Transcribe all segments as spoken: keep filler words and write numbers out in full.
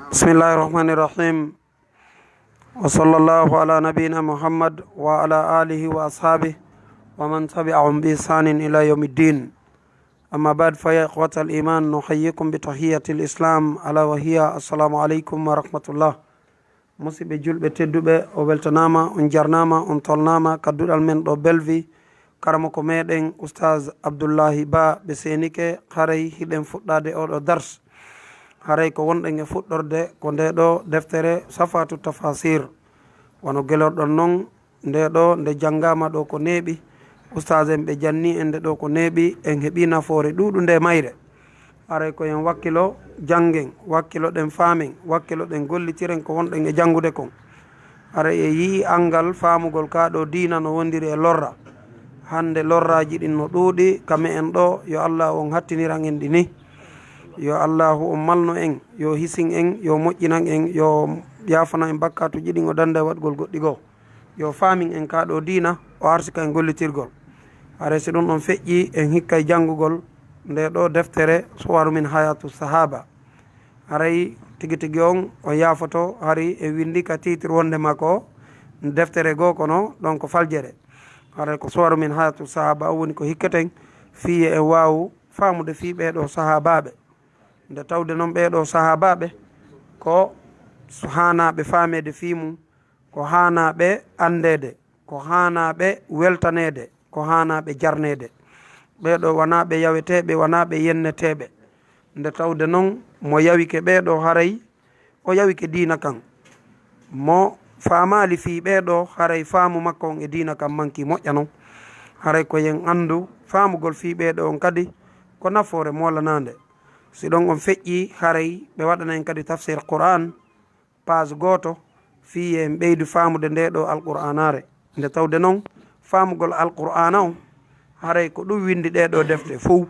بسم الله الرحمن الرحيم. وصلى الله على نبينا محمد وعلى آله وأصحابه ومن تبعهم بإحسان إلى يوم الدين. أما بعد، فيا إخوة الإيمان، نحييكم بتحية الإسلام، ألا وهي السلام عليكم ورحمة الله. Musidɓe julɓe tedduɓe, o weltanaama, on jarnaama, on tolnaama ka duɗal men ɗo Bellevue. Karamoko meɗen Oustaz Abdoullahi Ba ɓe seenike, haray hiɗen fuɗɗaade oɗo dars. Haray ko wonɗen e fuɗɗorde ko nde ɗo deftere Safatu Tafasir. Wano gelorɗon non, nde ɗo nde janngaama ɗo ko neeɓi, Oustaz en ɓe janni en nde ɗo ko neeɓi, en heɓi nafoore ɗuuɗunde e mayre. Haray ko en wakkilo janngen, wakkiloɗen faamen, wakkiloɗen gollitiren ko wonɗen e janngude kon. Haray e yi'i anngal faamugol kaa ɗo diina no wondiri e lorra. Hannde lorraaji ɗin no ɗuuɗi ka me'en ɗo, yo Allaahu on hattiniran en ɗi ni. Yo Allaahu on malnu en, yo hisin en, yo moƴƴinan en, yo yaafana en bakkaatuuji ɗin, o dannda e waɗugol goɗɗi goo. Yo faamin en kaa ɗo diina, o arsika en gollitirgol. Haray si ɗun ɗon feƴƴii, en hikkay janngugol nde ɗo deftere Suwaru min Hayatu Sahaba. Haray tigi tigi on, on yaafoto, hari e winndi ka titre wonde makko deftere goo, kono ɗon ko faljere. Haray ko Suwaru min Hayatu Sahaba, o woni ko hikketen fii en waawu faamude fii ɓee ɗo sahaabaaɓe. Nde tawde non ɓee ɗo sahaabaaɓe ko haanaa ɓe faameede fii mun, ko haanaa ɓe anndeede, ko haanaa ɓe weltaneede, ko haanaa ɓe jarneede. Ɓee ɗo wanaa ɓe yaweteeɓe, wanaa ɓe yenneteeɓe. Nde tawde non mo yawike ɓee ɗo, haray o yawike diina kan. Mo faamaali fii ɓee ɗo, haray faamu makko on e diina kan mankii moƴƴa non. Haray ko en anndu faamugol fii ɓee ɗo on kadi ko nafoore moolanaande. Si ɗon on feƴƴii, haray ɓe waɗana en kadi tafsir Qur'aan, paas gooto, fii en ɓeydu faamude nde ɗo Alqur'aanaare. Nde tawde non, faamugol Alqur'aana on, haray ko ɗun winndi ɗee ɗo defte fow.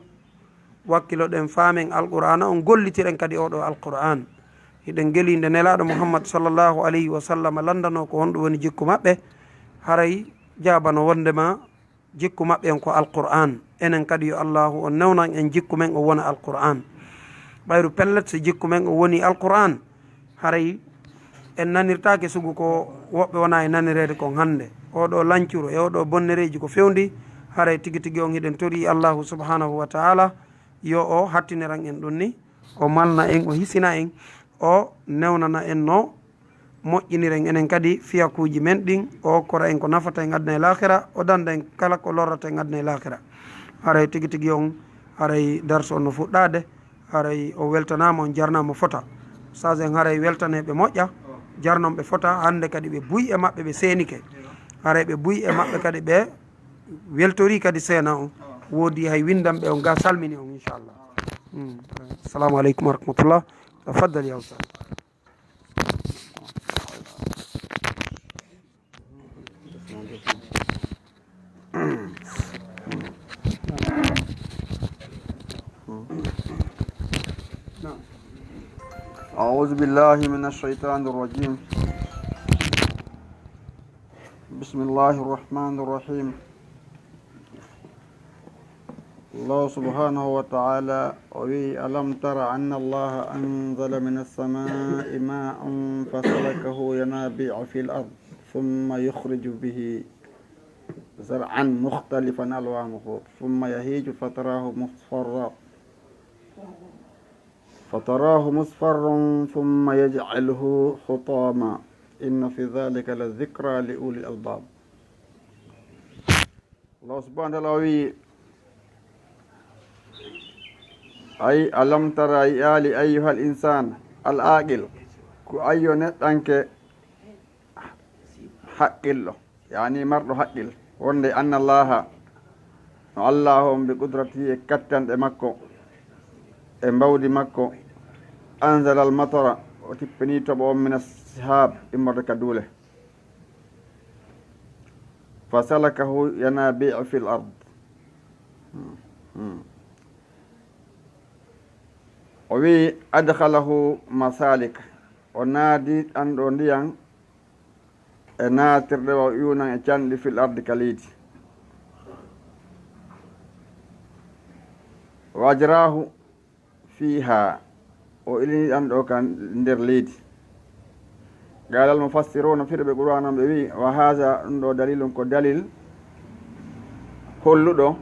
Wakkiloɗen faamen Alqur'aana on, gollitiren kadi oo ɗo Alqur'aan. Hiɗen gelii nde Nelaaɗo Muhammad sallallahu alayhi wa sallam lanndano ko honɗun woni jikku maɓɓe, haray jaabano wonndema jikku maɓɓe on ko Alqur'aan. Enen kadi yo Allaahu on newnan en jikku men on wona Alqur'aan. Ɓayru pellet, si jikku men on woni Alqur'aan, haray en nanirtaake sugu ko woɓɓe wona e nanireede kon hannde. Oo ɗo lancuru e oo ɗo bonnereeji ko fewndi, haray tigi tigi on hiɗen torii Allaahu subhaanahu wa ta'aala yo o hattiniran en ɗun ni, o malna en, o hisina en, o newnana en no moƴƴiniren enen kadi fiyakuuji men ɗin, o okkora en ko nafata en aduna e laakira, o dannda en kala ko lorrata en aduna e laakira. Haray tigi tigi on, haray darsu on no fuɗɗaade, haray o weltanaama, on jarnaama fota. Ustaas en haray weltanee ɓe moƴƴa, jarnon ɓe fota, hannde kadi ɓe buy e maɓɓe ɓe seenike. Haray ɓe buy e maɓɓe kadi ɓe weltorii kadi seena on. Woodii hay winndanɓe on ga salmini on, inchallah. Hmm. Assalamu aleykum wa rahmatullah. Tafaddal ya ustaas. أعوذ بالله من الشيطان الرجيم. بسم الله الرحمن الرحيم. Allahu subhanahu wa ta'ala o wi'i, "Alam tara anna Allaha anzala minas sama'i ma'an fasalakahu yanabi'a fil ard, thumma yukhriju bihi zar'an mukhtalifan alwanuhu, thumma yahiju fatarahu musfarra, fatarahu musfarran, thumma yaj'aluhu hutama. Inna fi dhalika la dhikra li ulil albab." Allah subhanahu wa ta'ala o wi'i, ay, "Alam tara, a yi'aali, ayyuhal insan al aqil, ko ayyo neɗɗanke haqqilɗo, yani marɗo haqqil, wonde anna Allaha, no Allah on bi qudratihi e kattanɗe makko, e mbawdi makko, anzala al matara, o tippini toɓo on, min as sihab, immorde ka duule. Fasalakahu yanabi'a fil ard." Hmm. Hmm. O wi'i, "Adkhalahu masalik." O naadi ɗan ɗo ndiyan e naatirɗe wa uyunan e canɗi fil ardi ka leydi. Wa ajrahu fiha. o ilini ɗan ɗo ka nder leydi. Qala al mufassiruna, firɓe Qur'an on ɓe wi'i, wa haza, ɗum ɗo dalilun ko dalil holluɗo,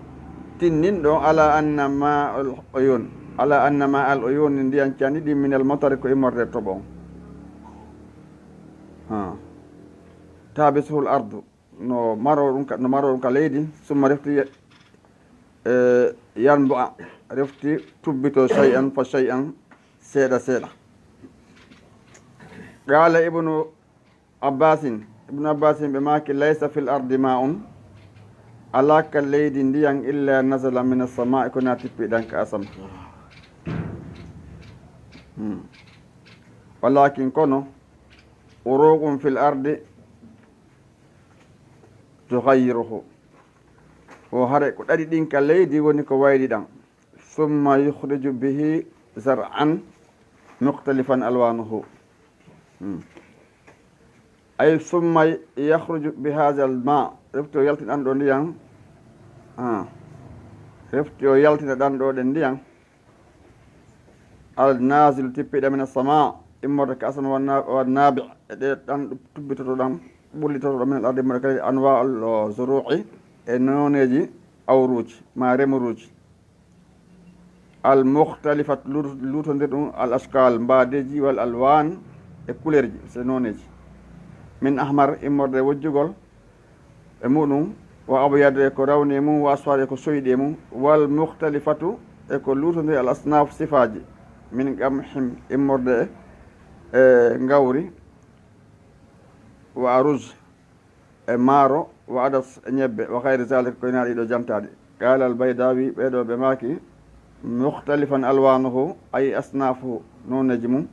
tinninɗo, ala anna ma al uyun, ala anna ma al uyun, ndiyan cani ɗin, min al matari, ko immorde toɓo on. Ha. Tabisuhu al ardu, no maro ɗum ka, no maro ɗum ka leydi, summa refti, eh, yanbu'a, refti tubbito shay'an fa shay'an, seeɗa seeɗa. Qala Ibnu Abbasin, Ibnu Abbasin ɓe maaki, laysa fil ardi ma'un, alaa ka leydi ndiyan, illa nazala min as-samaa'i, ko na tippi ɗan ka asama. Hmm. Walakin kono, uruqun fil ardi tughayyiruhu. O hare ko ɗaɗi ɗin ka leydi woni ko wayli ɗan. Summa yukhriju bihi zar'an mukhtalifan alwanuhu. Hmm. Ay summa yakhruju bi hadha al ma. Refti o yaltina ɗan ɗo ndiyan. Ah. Refti o yaltina ɗan ɗo ɗen ndiyan. Al nazilu tippiɗa min as-sama, immorde ka asama, wa na-, wa nabi, e ɗe ɗan tubbitoto ɗan, ɓullitoto ɗan min al ardi, immorde kadi anwa al zuru'i, e nooneeji awruuji, ma remuruuji. Al mukhtalifat, luut-, luutondir ɗum, al ashkal, mbaadeeji, wal alwan, e kuleerji, se nooneeji. Min ahmar, immorde wojjugol, e muɗum, wa abyad, e ko rawni e mum, wa aswad, e ko soyɗi e mum, wal mukhtalifatu, e ko luutondiri al asnaf sifaaji, min qamhin, immorde e ngawri, wa aruz, e maaro, wa adas, e ñebbe, wa ghayri zalik, ko ina ɗiɗo jantaaɗi. Qala al Baydawi, ɓeɗo ɓe maaki, mukhtalifan alwanuhu, ay asnafuhu, nooneeji mum,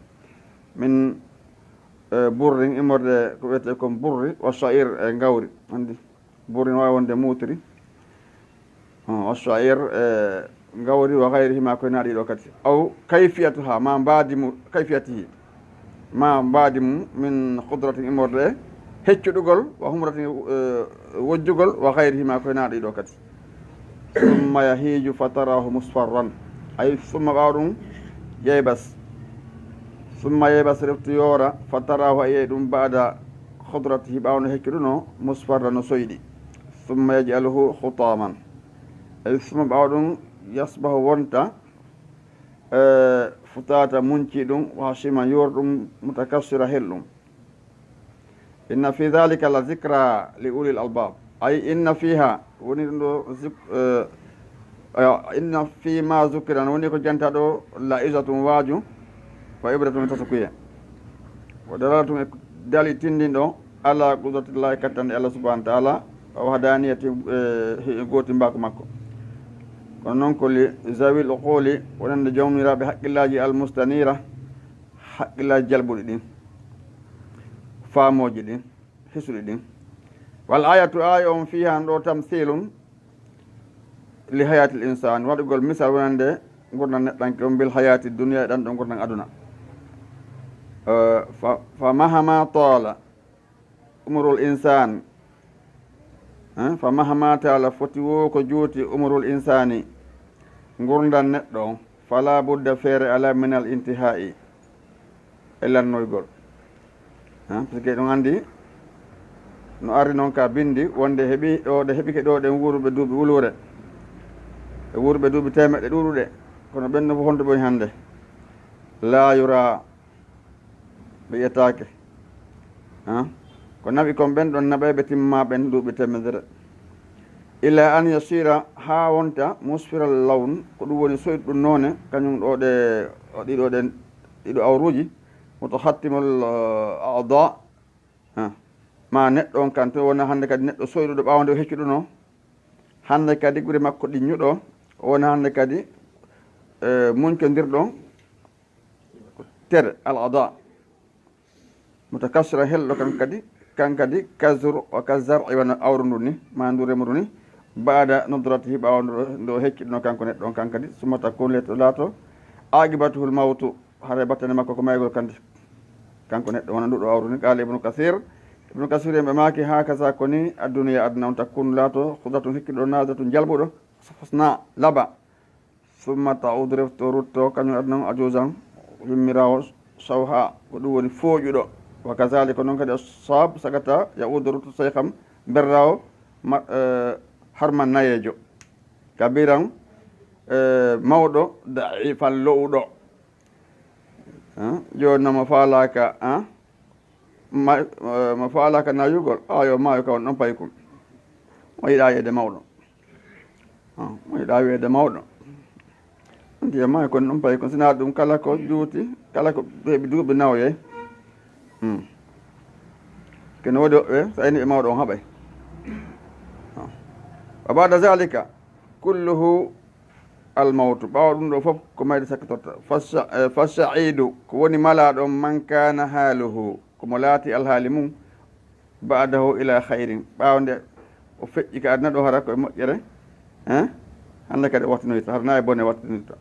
min, e, burrin, immorde ko wiyetee kon burri, wa sha'ir, e ngawri. Andi, burri no waawi wonde muutiri. Hmm, wa sha'ir, e ngawri, wa ghayrihima, ko ina ɗiɗo kadi. Aw kayfiyatuha, ma mbaadi mu-, kayfiyatihi, ma mbaadi mum, min qudratin, immorde e heccuɗugol, wa humratin, e wojjugol, wa ghayrihima, ko ina ɗiɗo kadi. Summa yahiiju fatarahu musfarran. Ay, summa, ɓaawo ɗum, yaybas. Summa yaybas, refti yoora, fatarahu, a yi'ay ɗum, ba'da khudratihi, ɓaawo no heccuɗuno, musfarran, no soyɗi. Summa yaj'aluhu hutaman. Ay, summa, ɓaawo ɗum, yasbahu, wonta, e, futaata, munci ɗum, wa hashiman, yoori ɗum, mutakassira, helɗum. Inna fi dhalika la zikra li ulil albab. Ay, inna fiha, woni ɗum ɗo zik-, eh, eh, inna fi ma zukira, woni ko janta ɗo, la izatun, waaju, wa ibratun, e tasukuye. Wa dalalatun, e dali tindinɗo, ala qudratillahi, kattande Allah subhanahu wa ta'ala, wa wahdaniyati, eh, he gooti mbaaku makko. Kono noon ko li zawil uquli, wonande jawmiraaɓe haqqillaaji, al mustanira, haqqillaaji jalbuɗi ɗin, faamooji ɗin, hisuɗi ɗin. Wal ayatu, aaya on, fiha, on ɗo, tamthilun li hayatil insani, waɗugol misal wonande ngurndan neɗɗanke on, bil hayati dunya, e ɗan ɗo ngurndan aduna. Eh, fa, fa mahama tala umrul insan, eh, fa mahama tala, foti wo ko juuti, umrul insani, ngurndan neɗɗo on, fala budda, feere ala, min al intihai, e lannoygol. Ha, parce que eɗon anndi no arri noon ka binndi wonde heɓi ɗo, ɗe heɓike ɗo ɗen wuuruɓe duuɓi wuluure, e wuuruɓe duuɓi teemeɗɗe ɗuuɗuɗe, kono ɓen no fof honto ɓoy hannde? La yura, ɓe ƴettaake. Ha? Ko naɓi kon ɓen ɗon naɓayɓe timma ɓen duuɓi teemedere. Ila an yasira, haa wonta musfiral lawn, ko ɗum woni soyɗo ɗum noone, kañum ɗo ɗe, ɗiɗo ɗen, ɗiɗo awruuji, mutahattimul, eh, a'da. Ha. Ma neɗɗo on kan to wona hannde kadi neɗɗo soyɗuɗo ɓaawo nde o heccuɗuno. Hannde kadi gure makko ɗi ñuɗo, o wona hannde kadi, eh, muncondirɗo tere al ada. Mutakassira helɗo kan kadi, kan kadi kazur wa kazar'i wano awru ndu ni, ma ndu remru ni, baada nudratihi ɓaawo ndo, ndo heccuɗuno kanko neɗɗo on kan kadi, summa takun leto laato, aqibatuhul mawtu, hare battane makko ko maygol kandi. Kanko neɗɗo wona nduɗo awru ni. Qala Ibnu Kasir, Ibnu Kasir en ɓe maaki, hakaza ko ni, adduniya aduna on, takun laato, khudratun heccuɗo, nadratun jalbuɗo, husna laba. Summa ta'udu refto rutto, kañum aduna on, ajuzan wimmiraawo sawha, ko ɗum woni fooƴuɗo. Wa kazalika, ko noon kadi o saab sagata ya udortu seykham berrawo ma-, eh, harma nayejo, kabiran, eh, mawɗo, da'ifan lo'uɗo. Eh, jooni noon mo faalaka, eh, ma-, eh, mo faalaka nayugol, ayo maayo ka won ɗon paykun. Mo yiɗa yeede mawɗo. Ah, mo yiɗa wiyeede mawɗo. Ndiyam maayo kon ɗum paykun, sinaa ɗum kala ko juuti, kala ko heɓi duuɓi nawoyay. Hmm. Kene woodi woɓɓe, so ayni ɓe mawɗo on haɓay. Ah. Wa ba'da zalika, kulluhu al mawtu. Ɓaawo ɗum ɗo fof ko mayde sakkitorta. Fa sha-, eh, fa sha'idu, ko woni malaaɗo on, man kana haluhu, ko mo laati alhaali mum, ba'dahu ila khayrin, ɓaawo nde o feƴƴi ka aduna ɗo, hara koye moƴƴere, hein? Hannde kadi o wattinoyta, hara na e bone wattinoyta.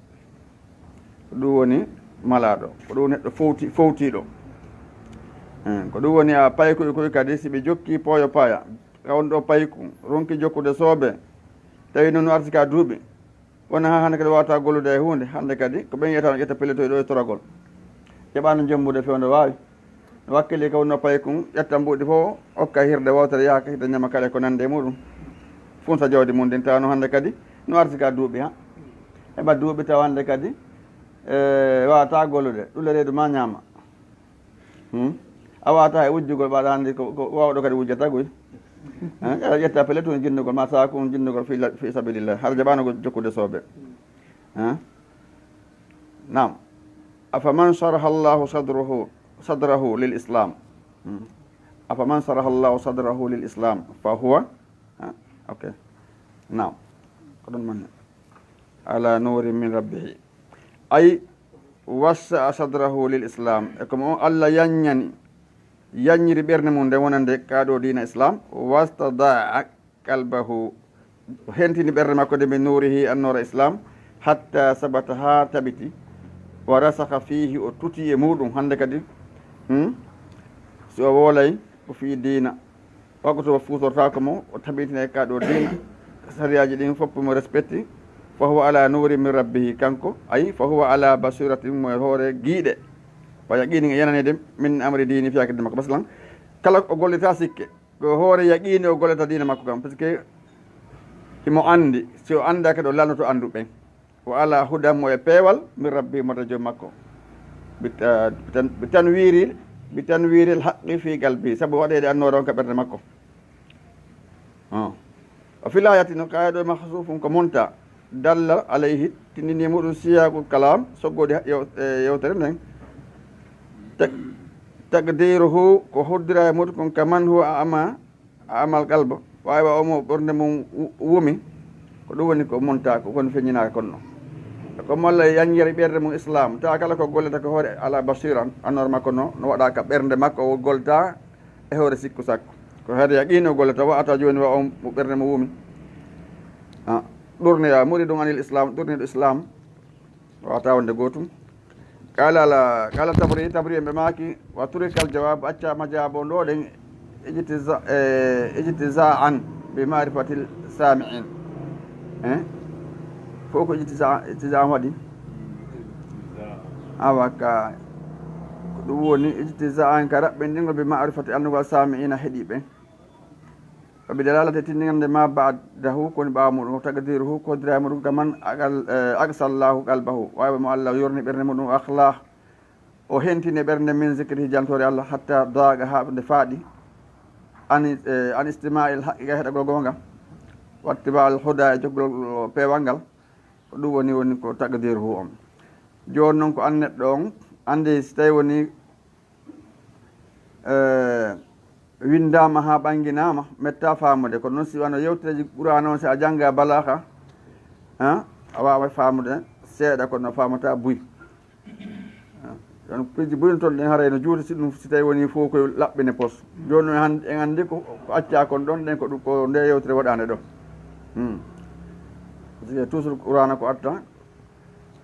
Ko ɗum woni malaaɗo, ko ɗum neɗɗo fowti-, fowtiiɗo. Hein, ko ɗum woni a paykoy koy kadi, si ɓe jokki pooyo paaya, ka won ɗo payku, ronki jokkude soobe, tawi noon no arti ka duuɓi, wona haa hannde kadi wawata gollude e huunde. Hannde kadi ko ɓen yiyata no ƴetta pellet ɗo e toragol. Ƴeɓano jemmbude few nde waawi. No wakkili ka wonno paykun, ƴetta mbuuɗi fof, okka hirde wootere, yaha ka hirde ñama kala ko nande e muɗum. Funsa jawdi mum ndin, tawa no hannde kadi no arti ka duuɓi ha. Heɓa duuɓi tawa hannde kadi, e, wawata gollude, ɗule reedu ma ñaama. Hmm? A wawata e wujjugol, ɓaɗa hannde ko, ko wawɗo kadi wujjata goy. Eh, aɗa ƴetta pellet tun jinnugol, ma saha kun jinnugol fi la-, fi sabilillah. Hara jaɓano jokkude soobe. Eh? Naam. Afaman sharaha Allahu sadrahu, sadrahu lil Islam. Hmm. Afaman sharaha Allahu sadrahu lil Islam, fa huwa, ah, ok. Naam. Ko ɗon manne. Ala nurin min rabbihi. Ay, wassa sadrahu lil Islam. E ko mo Allah yanñani, yanñiri ɓernde mum nde wonande ka ɗo diina Islam. Wastadaa qalbahu. O hentini ɓernde makko nde min nuurihi, annoora Islam. Hatta sabata, haa tabiti. Wa rasakha fihi, o tuti e muɗum. Hannde kadi, hmm? Si o wolay, ko fii diina. Waktu o fuutortaako mo, o tabitina e ka ɗo diina. Sariyaaji ɗin fof mo respecti. Fa huwa ala nuuri min rabbihi, kanko, ay, fa huwa ala basiratin, mo e hoore giiɗe. Wa yaqini e yananede min amri diini, fiyaki diina makko. Masalan, kala o gollita sikke, ko hoore yaqini o gollata diina makko kam, parce que himo anndi, si o annda kadi o lannoto anndu ɓen. Wa ala hudan, mo e peewal, min rabbi, mo to joom makko. Bi ta-, bi tan-, bi tanwiril, bi tanwiril haqqi fi qalbi, sabu waɗeede annoora on ka ɓernde makko. Ah. Wa fil ayati, no kaaya ɗo, mahsufun, ko monta, dalla alayhi, tindini muɗum siyaqul kalam, soggodi yew-, e yewtere nden. Tak-, takdiruhu, ko hoddira e muɗum kon, kaman huwa a'ma, a'mal qalba, waawi wa omo ɓernde mum wu-, wumi, ko ɗum woni ko monta, ko kon feññinaaka kon non. Ko mo Allah yanñiri ɓernde mum Islam, tawa kala ko gollata ko hoore ala basiran, annoor makko no, no waɗa ka ɓernde makko, o golta e hoore sikku sakku. Ko hoore yaqini o gollata, wa ata jooni wa on mo ɓernde mum wumi. Ah, ɗurniya, muridun anil Islam, ɗurniɗo Islam, wata wonde gootum. Qala la, qala Tabri, Tabri en ɓe maaki, wa turikal jawab, accama jaabo ndo ɗen, ijtiza-, eh, ijtiza'an bi ma'rifatil sami'in. Eh? Fof ko ijtiza-, ijtiza'an waɗi? Awa ka, ko ɗum woni ijtiza'an ka raɓɓinɗingol bi ma'rifati, annugol sami'ina, heɗiiɓe. Wa bi dalalati, tindinande ma ba'dahu, ko woni ɓaawo muɗum, wa taqdiruhu, ko hoddira e muɗum, kaman aqal-, eh, aqsa Allahu qalbahu, waawi mo Allah yorni ɓernde muɗum, wa akhlah, o hentini ɓernde min zikrihi, jantoore Allah, hatta daqa, haa nde faaɗi, an, eh, an istima'il haqqi, ga heɗagol goonga, wattiba'al huda, e jokkugol peewal ngal, ko ɗum woni, woni ko taqdiruhu on. Jooni noon ko an neɗɗo on, anndi si tawi woni eh, winndaama haa ɓannginaama, metta faamude. Kono noon, si wano yewtereeji Qur'aana on, si a jannga balaaha, ah, a waawa faamude seeɗa, kono faamata buy. Ah, ɗon piiji buy no toon ɗen, haray no juuti si ɗum, si tawi woni fof koye laɓɓine pos. Jooni noon, han-, en anndi ko, ko accaa kon ɗon ɗen, ko ɗum, ko nde yewtere waɗaande ɗo. Hmm. Parce que toujours Qur'aana ko atta,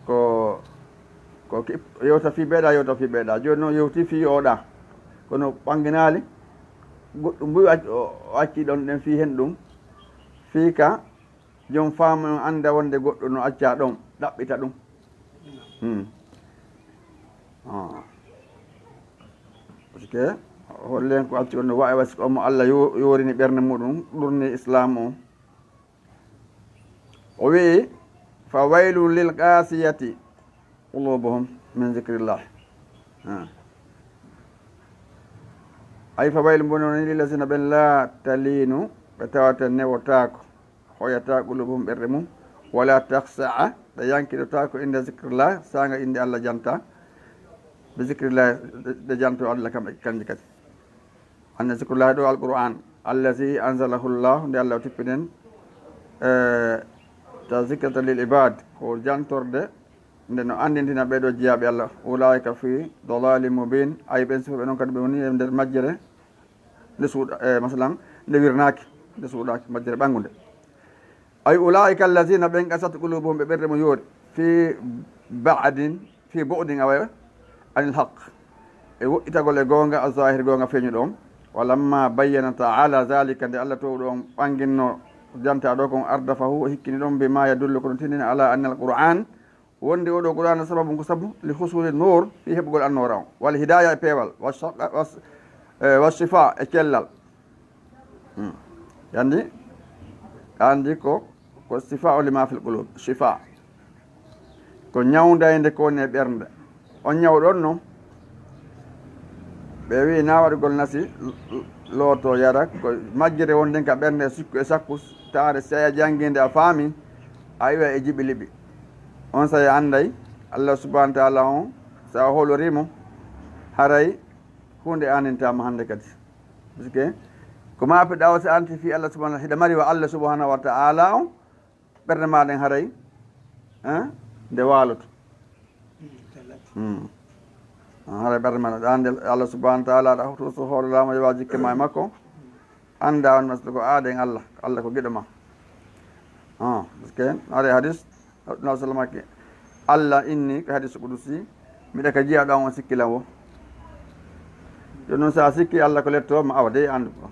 ko, ko ki-, yewta fii ɓeeɗa, yewta fii ɓeeɗa. Jooni noon yewti fii oɗa. Kono ɓannginaali, goɗɗum mbuy o acc-, o acci ɗon ɗen fii hen ɗum. Fii ka joom faamu on annda wonde goɗɗo no accaa ɗon, ɗaɓɓita ɗum. Hmm. Ah. Parce que hollen ko acci on no wawi wasi ko omo Allah yo-, yorini ɓernde muɗum, ɗurni Islam o. O wi'i, "Fa waylun lil qasiyati qulubuhum min zikrillah." Ah. Ay, "Fa waylun, bone woni lillazina ɓen la talinu, ɓe tawata newotaako, hoyata qulubuhum ɓerɗe mum, wala takhsha'a, ɓe yankidotaako inda zikrillah, sanga inde Allah janta, bi zikrillah, ɓe janto Allah kam, kanji kadi." Anna zikrullahi ɗo Alquran, allazi anzalahu llah, nde Allah o tippinen, eh, tazikratan lil ibad, ko jantorde nde no andintina ɓe ɗo jeyaɓe Allah. Ulaika fi dalalin mubin, ay ɓen sifa ɓe non kadi ɓe woni e nder majjere nde suuɗa, eh, masalan, nde wirnaki, nde suuɗaki, majjere ɓangude. Ay ulaika allazina, ɓen qasat qulubuhum, ɓe ɓerɗe mum yoori, fi ba'din, fi bu'din, awa, anil haqq, e woɗɗitagol e goonga, azahir, goonga feeñuɗo on. Walamma bayyana ta'ala zalika, nde Allah towɗo on ɓanginno janta ɗo kon, ardafahu, o hikkini ɗon, bima yadullu, kono tindina ala anna alquran, wonde oɗo qur'ana sababun ko sabu, li husuli nur, fi heɓugol annoora on, wal hidaya e peewal, wa shaqa-, wa s-, eh, wa shifa e cellal. Hmm. Yandi, andi ko, ko shifa o lima fil qulub, shifa. Ko ñawdaynde ko woni e ɓernde. On ñaw ɗon non, ɓe wi'i na waɗugol nasi, l-, l-, looto yara, ko majjere wonden ka ɓernde, sikku e sakku, taare seeya janginde a faami, a iwa e jiɓi liɓi. On sa a anday, Allah subhanahu wa ta'ala on, sa a hoolorimo, haray hunde anintama hande kadi. Parce que ko ma peɗa o sa anti fi Allah subhanahu, hiɗa mari wa Allah subhanahu wa ta'ala on, ɓernde ma ɗen haray, hein, nde waaloto. Hmm. Ah, haray ɓernde ma ɗan, nde Allah subhanahu wa ta'ala, aɗa hawtu so hoore laamu, yowa jikke ma e makko. Anda on masde ko aaden Allah, Allah ko giɗo ma. Ah, parce que haray hadis, Nabi sallallahu alaihi wasallam ke, Allah inni ko hadis qudusi, miɗa ka jiya ɗan on sikki lan wo. Yo non sa sikki Allah ko letto ma awa dey andu ko.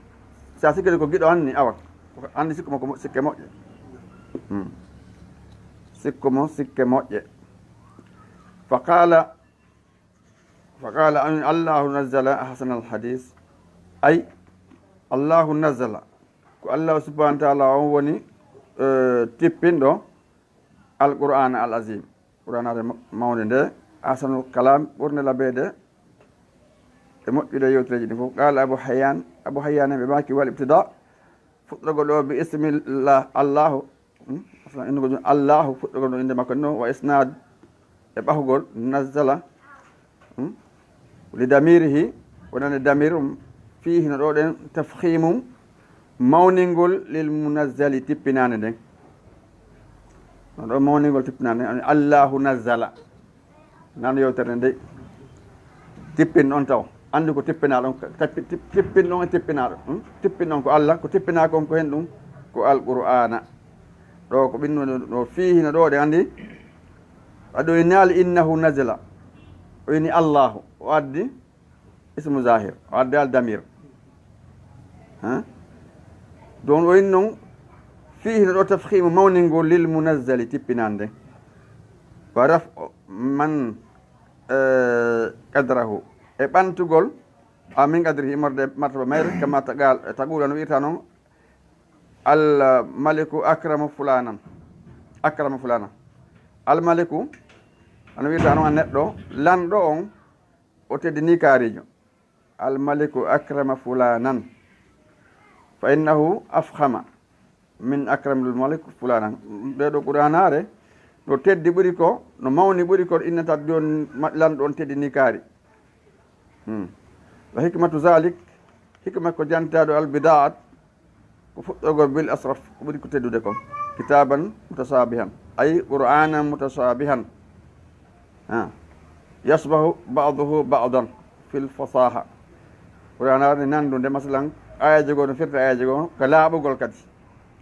Sa sikki ko giɗo anni awa. Andi sikku mo ko mo-, sikke moƴƴe. Hmm. Sikku mo sikke moƴƴe. Fa qala, fa qala, an Allahu nazzala ahsanal hadis. Ay, Allahu nazzala. Ko Allah subhanahu wa ta'ala on woni, eh, tippinɗo Alqur'ana al azim. Qur'anare ma-, mawnde nde, ahsanul kalam, ɓurnde labeede e moƴƴude yewtereeji ɗin fof. Qala Abu Hayyan, Abu Hayyan ɓe maaki wal ibtida, fuɗɗorgol ɗo bi ismillah, Allahu, hmm? Masalan, innugol ɗum Allahu, fuɗɗorgol ɗum innde makko no, wa isnad e ɓahugol, nazzala, hmm? Li damirihi, wonande damir um, fihi no ɗo ɗen tafkhimum, mawningol lil munazzali tippinaande nden. No ɗo mawningol tippinaande nden, Allahu nazzala. Nan yewtere nde. Tippin on taw. Anndi ko tippinaaɗo on, tappi-, tip-, tippin on e tippinaaɗo. Hmm? Tippin on ko Allah, ko tippinaa kon ko hen ɗum, ko Alqur'aana. Ɗo ko ɓinnude ɗo fihi no ɗo ɗe anndi. Aɗo inaali innahu nazala. O ini Allahu. O addi ismu zahir, o addi al damir. Ha? Ɗon o inni non, fihi no ɗo tafkhimu mawningol lil munazzali tippinande. Wa raf'u man, eh, qadrahu. E ɓantugol, a min qadrihi, immorde martaba mayre, kama taqal-, taqulu, no wi'irta non, al maliku akrama fulanan. Akrama fulana. Al maliku, ano wi'irta non a neɗɗo, lanɗo on, o teddini kaarijo. Al maliku akrama fulanan. Fa innahu afkhama min akramil malik fulanan. Nde ɗo Qur'anare, no teddi ɓuri ko, no mawni ɓuri ko innata ɗon ma-, lanɗo on teddini kaari. Hmm. Wa hikmatu zalik, hikma ko jantaɗo al bida'at, ko fuɗɗorgol bil asraf, ko ɓuri ko teddude kon. Kitaban mutashabihan, ay qur'anan mutashabihan. Ha. Yashbahu ba'duhu ba'dan fil fasaha. Qur'anare nandude, masalan, ayaji goo no firta ayaji goo, ka laaɓugol kadi.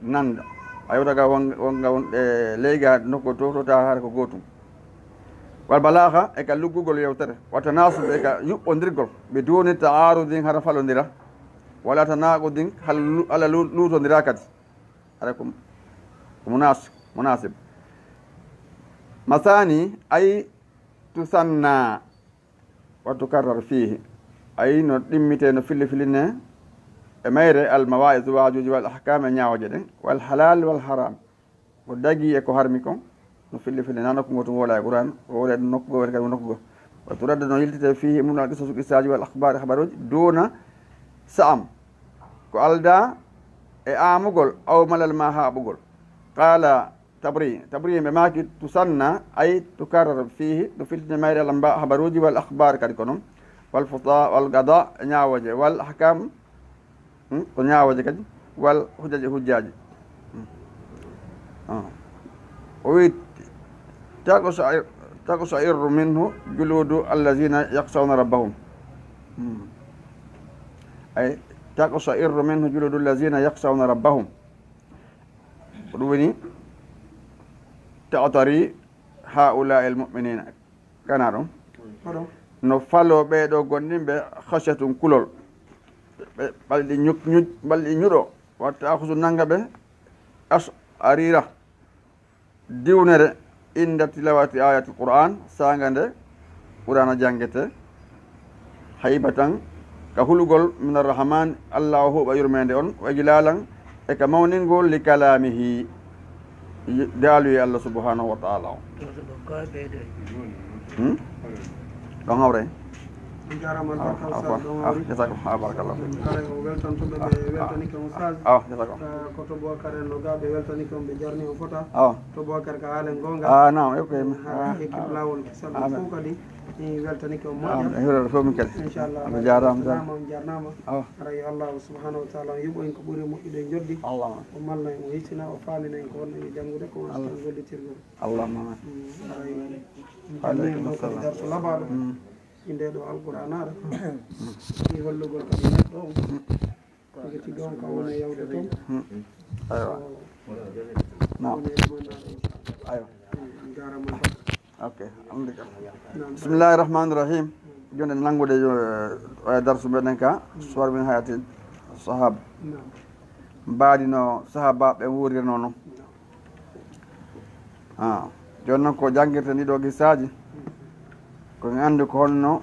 Nanda. A yewta ga won-, wonga won, e, leyga nokku to, to ta hara ko gootum. Wal balagha, e ka luggugol yewtere. Wa tanasub, e ka yuɓɓondirgol. Biduni ta'arudin, hara falondira. Wala tanaqudin, hal lu-, ala lu-, luutondira kadi. Hara ko, ko munas-, munasib. Masani, ay tusanna. Wa tukarrar fiihi, ay no ɗimmite, no filli filline e mayre, al mawaizu, waajuuji, wal ahkaam, e ñaawooje ɗen, wal halaal wal haraam, ko dagi e ko harmi kon, no filli filline, na nokku ngo tun woola e Qur'an, o woola e nokku goo, woni kadi nokku goo. Wa turadda, no yiltite, fiihi, e mun, al qisasu, qissaaji, wal akhbaar, habaruuji, duuna sa'am, ko aldaa e aamugol, aw malal maa haaɓugol. Qaala Tabri, Tabri ɓe maaki, tusanna, ay tukarrar fiihi, no filtine mayre, al anba, habaruuji, wal akhbaar, kadi ko non, wal futa, wal qada, e ñaawooje, wal ahkaam, hmm, ko ñaawooje kadi, wal hujjaji, hujjaaji. Hmm. Ah. O wi, taqsha-, taqsha'irru minhu juluudu allazina yakhshawna rabbahum. Hmm. Ay, taqsha'irru minhu juluudu allazina yakhshawna rabbahum. Ko ɗum woni ta'tari haa'ulaa'i al-mu'miniina. Kana ɗum? Ko ɗum. No faloo ɓee ɗoo gomɗinɓe, khashyatun, kulol. Ɓe ɓalli ñuk-, ñuj-, ɓalli ñuɗo. Wa ta'khuzu, nannga ɓe, ash'ariira, diwnere, inda tilawati ayati Qur'an, saanga nde Qur'aana janngete, haybatan, ka hulugol, min arrahman, Allah o huuɓa yurmeende on, wa ijlalan, e ka mawningol, li kalamihi, daaluye Allah subhanahu wa ta'ala o. Hmm? Ɗon hawre. On jaaraama, albarka, Ustaz, ɗon hawri. Jazakallah, barakallahu fiik. Kala o weltantuɓe, ɓe weltanike on, Ustaz. Awa, jazakallah. Ah, ko to Boubacar en no gaa, ɓe weltanike on, ɓe jarni on fota. Awa. To Boubacar ka haalen goonga. Ah, naam, ok. Haala équipe Laawol Kisal ɗo fof kadi, mi weltanike on moƴƴa. Ah, mi hiwrata fof min kadi. Inchallah. On jaaraama, on jaaraama. Awa. Hara yo Allah subhanahu wa ta'ala on yoɓo en ko ɓuri moƴƴude e njoɓdi. Allahumma. O malla en, o hisina, o faamina en ko wonno e janngude, ko wonno e gollitirgol. Allahumma amin. Mm, haray, en calminii mo kadi darsu labaaɗo. Mm. E nde ɗo Alqur'aanaaɗo. E hollugol kadi neɗɗo on. Tigi tigi on ka woni e yawde toon. Mm. Aywa. Naam. Woni e ɗumen naata, inchallah. Aywa. Mm, jaaraama. Ok, alhamdulillah. Naam. Bismillahir Rahmanir Rahim. Jooni en nanngude yo, eh, darsu meɗen ka, suwar min hayatin sahaba. Naam. Mbaadi no sahaabaaɓe wuurirnoo non. Ah, jooni noon ko janngirten ɗii ɗoo qissaaji, ko en anndi ko honno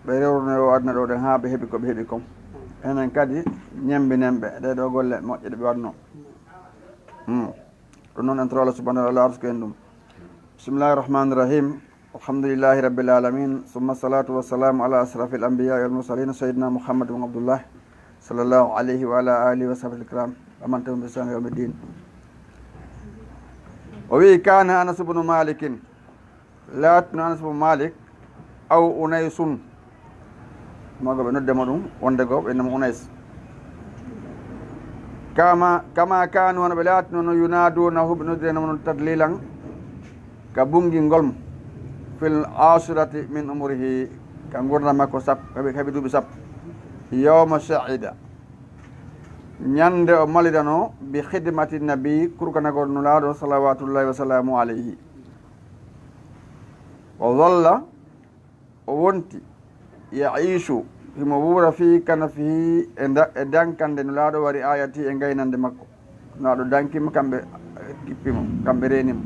ɓe rewruno e oo aduna ɗoo ɗen haa ɓe heɓi ko ɓe heɓi kon. Enen kadi ñemmbinen ɓe ɗee ɗoo golle moƴƴe ɗe ɓe waɗnoo. Hmm. Ɗum noon en toro Allah subhanahu wa ta'ala arsuko en ɗum. Bismillahir Rahmanir Rahim. Alhamdulillahi Rabbil Alamin. Summa salatu wa salamu ala ashrafil anbiya wal mursalin sayyidina Muhammad bin Abdullah sallallahu alayhi wa ala alihi wa sahbihi kiram wa man tabi'ahum bi ihsan ila yawmiddin. O wi, kana Anas ibn Malikin, laatino Anas ibn Malik, aw Unaysun, mago ɓe nodde mo ɗum, wonde goo ɓe innama Unays. Kama, kama kanu, wano ɓe laatinono, yunadunahu, ɓe noddirano mo tadlilan, ka bungingol mo, fil ashirati min umrihi, ka ngurndan makko sap-, ka ɓe, ka ɓe duuɓi sappo. Yawma shahida, ñande o malidano, bi khidmati nabi, kurkanagol Nulaaɗo, salawatullahi wa salamu alayhi. Wa dhalla, o wonti, ya'iishu, himo wuura, fii kanafihi, e nda-, e dankande Nulaaɗo, wa ri'aayati, e ngaynande makko. Nulaaɗo danki mo, kamɓe kippi mo, kamɓe reeni mo.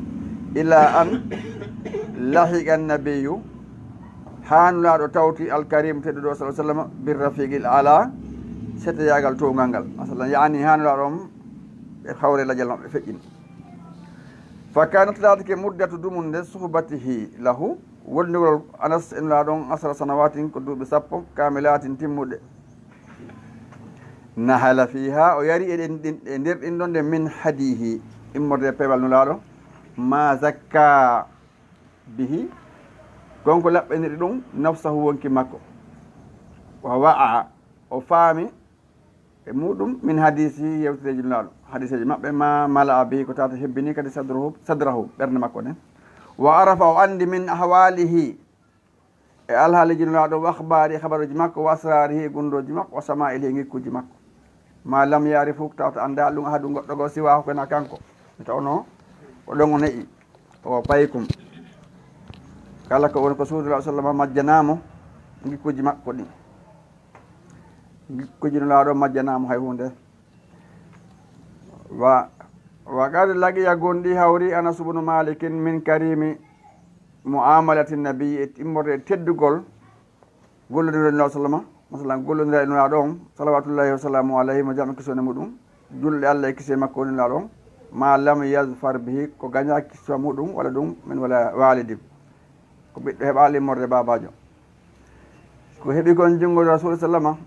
Ilaa an lahiqa nabiyyu, haa Nulaaɗo tawti Alkarim tedduɗo, sallallahu alaihi wasallam, bir rafiqil ala, seteyaagal towngal ngal. Masalan, yaani haa Nulaaɗo on, ɓe hawre lajal maɓɓe feƴƴini. Fa kanat, laatike, muddatu, dumunde, suhbatihi lahu, wonndugol Anas e Nulaaɗo on, asara sanawatin, ko duuɓi sappo, kaamilaatin, timmuɗe. Nahala fiha, o yari e ɗen, ɗin, e nder ɗin ɗon nde, min hadihi, immorde e peewal Nulaaɗo, ma zakka bihi, kon ko laɓɓiniri ɗum, nafsahu, wonki makko. Wa wa'a, o faami e muɗum, min hadisi, yewtereeji Nulaaɗo, hadiseeji maɓɓe, ma mala'a bihi, ko tawata hebbini kadi sadrahu, sadrahu, ɓernde makko nden. Wa arafa, o anndi, min ahwalihi, e alhaaliiji Nulaaɗo, wa akhbari, e habaruuji makko, wa asrarihi, e gunndooji makko, wa shama'ilihi, e ngikkuuji makko. Ma lam ya'rifu, ko tawata anndaali ɗum ahadun, goɗɗo goo, siwahu, ko hinaa kanko. Mi tawnoo ko ɗon o ne'i, o paykum. Kala ko woni ko suudu, sallallahu alaihi wasallam, majjanaa mo ngikkuuji makko ɗin. Ngikkuuji Nulaaɗo majjanaa mo hay huunde. Wa, wa qad laqiya, gonɗi hawri, Anas ibnu Malikin min Karimi, muamalati nabi, e immorde e teddugol gollondiral Nulaaɗo sallama, masalan, gollondiral e Nulaaɗo on, salawatullahi wa salamu alayhi, mo jam e kisone muɗum, julɗe Allah e kise makko woni Nulaaɗo on, ma lam yazfar bihi, ko gañaaki sifa muɗum, wala ɗum min wala walidi, ko ɓiɗɗo heɓaali immorde baabaajo. Ko heɓi kon junngo Rasul sallama,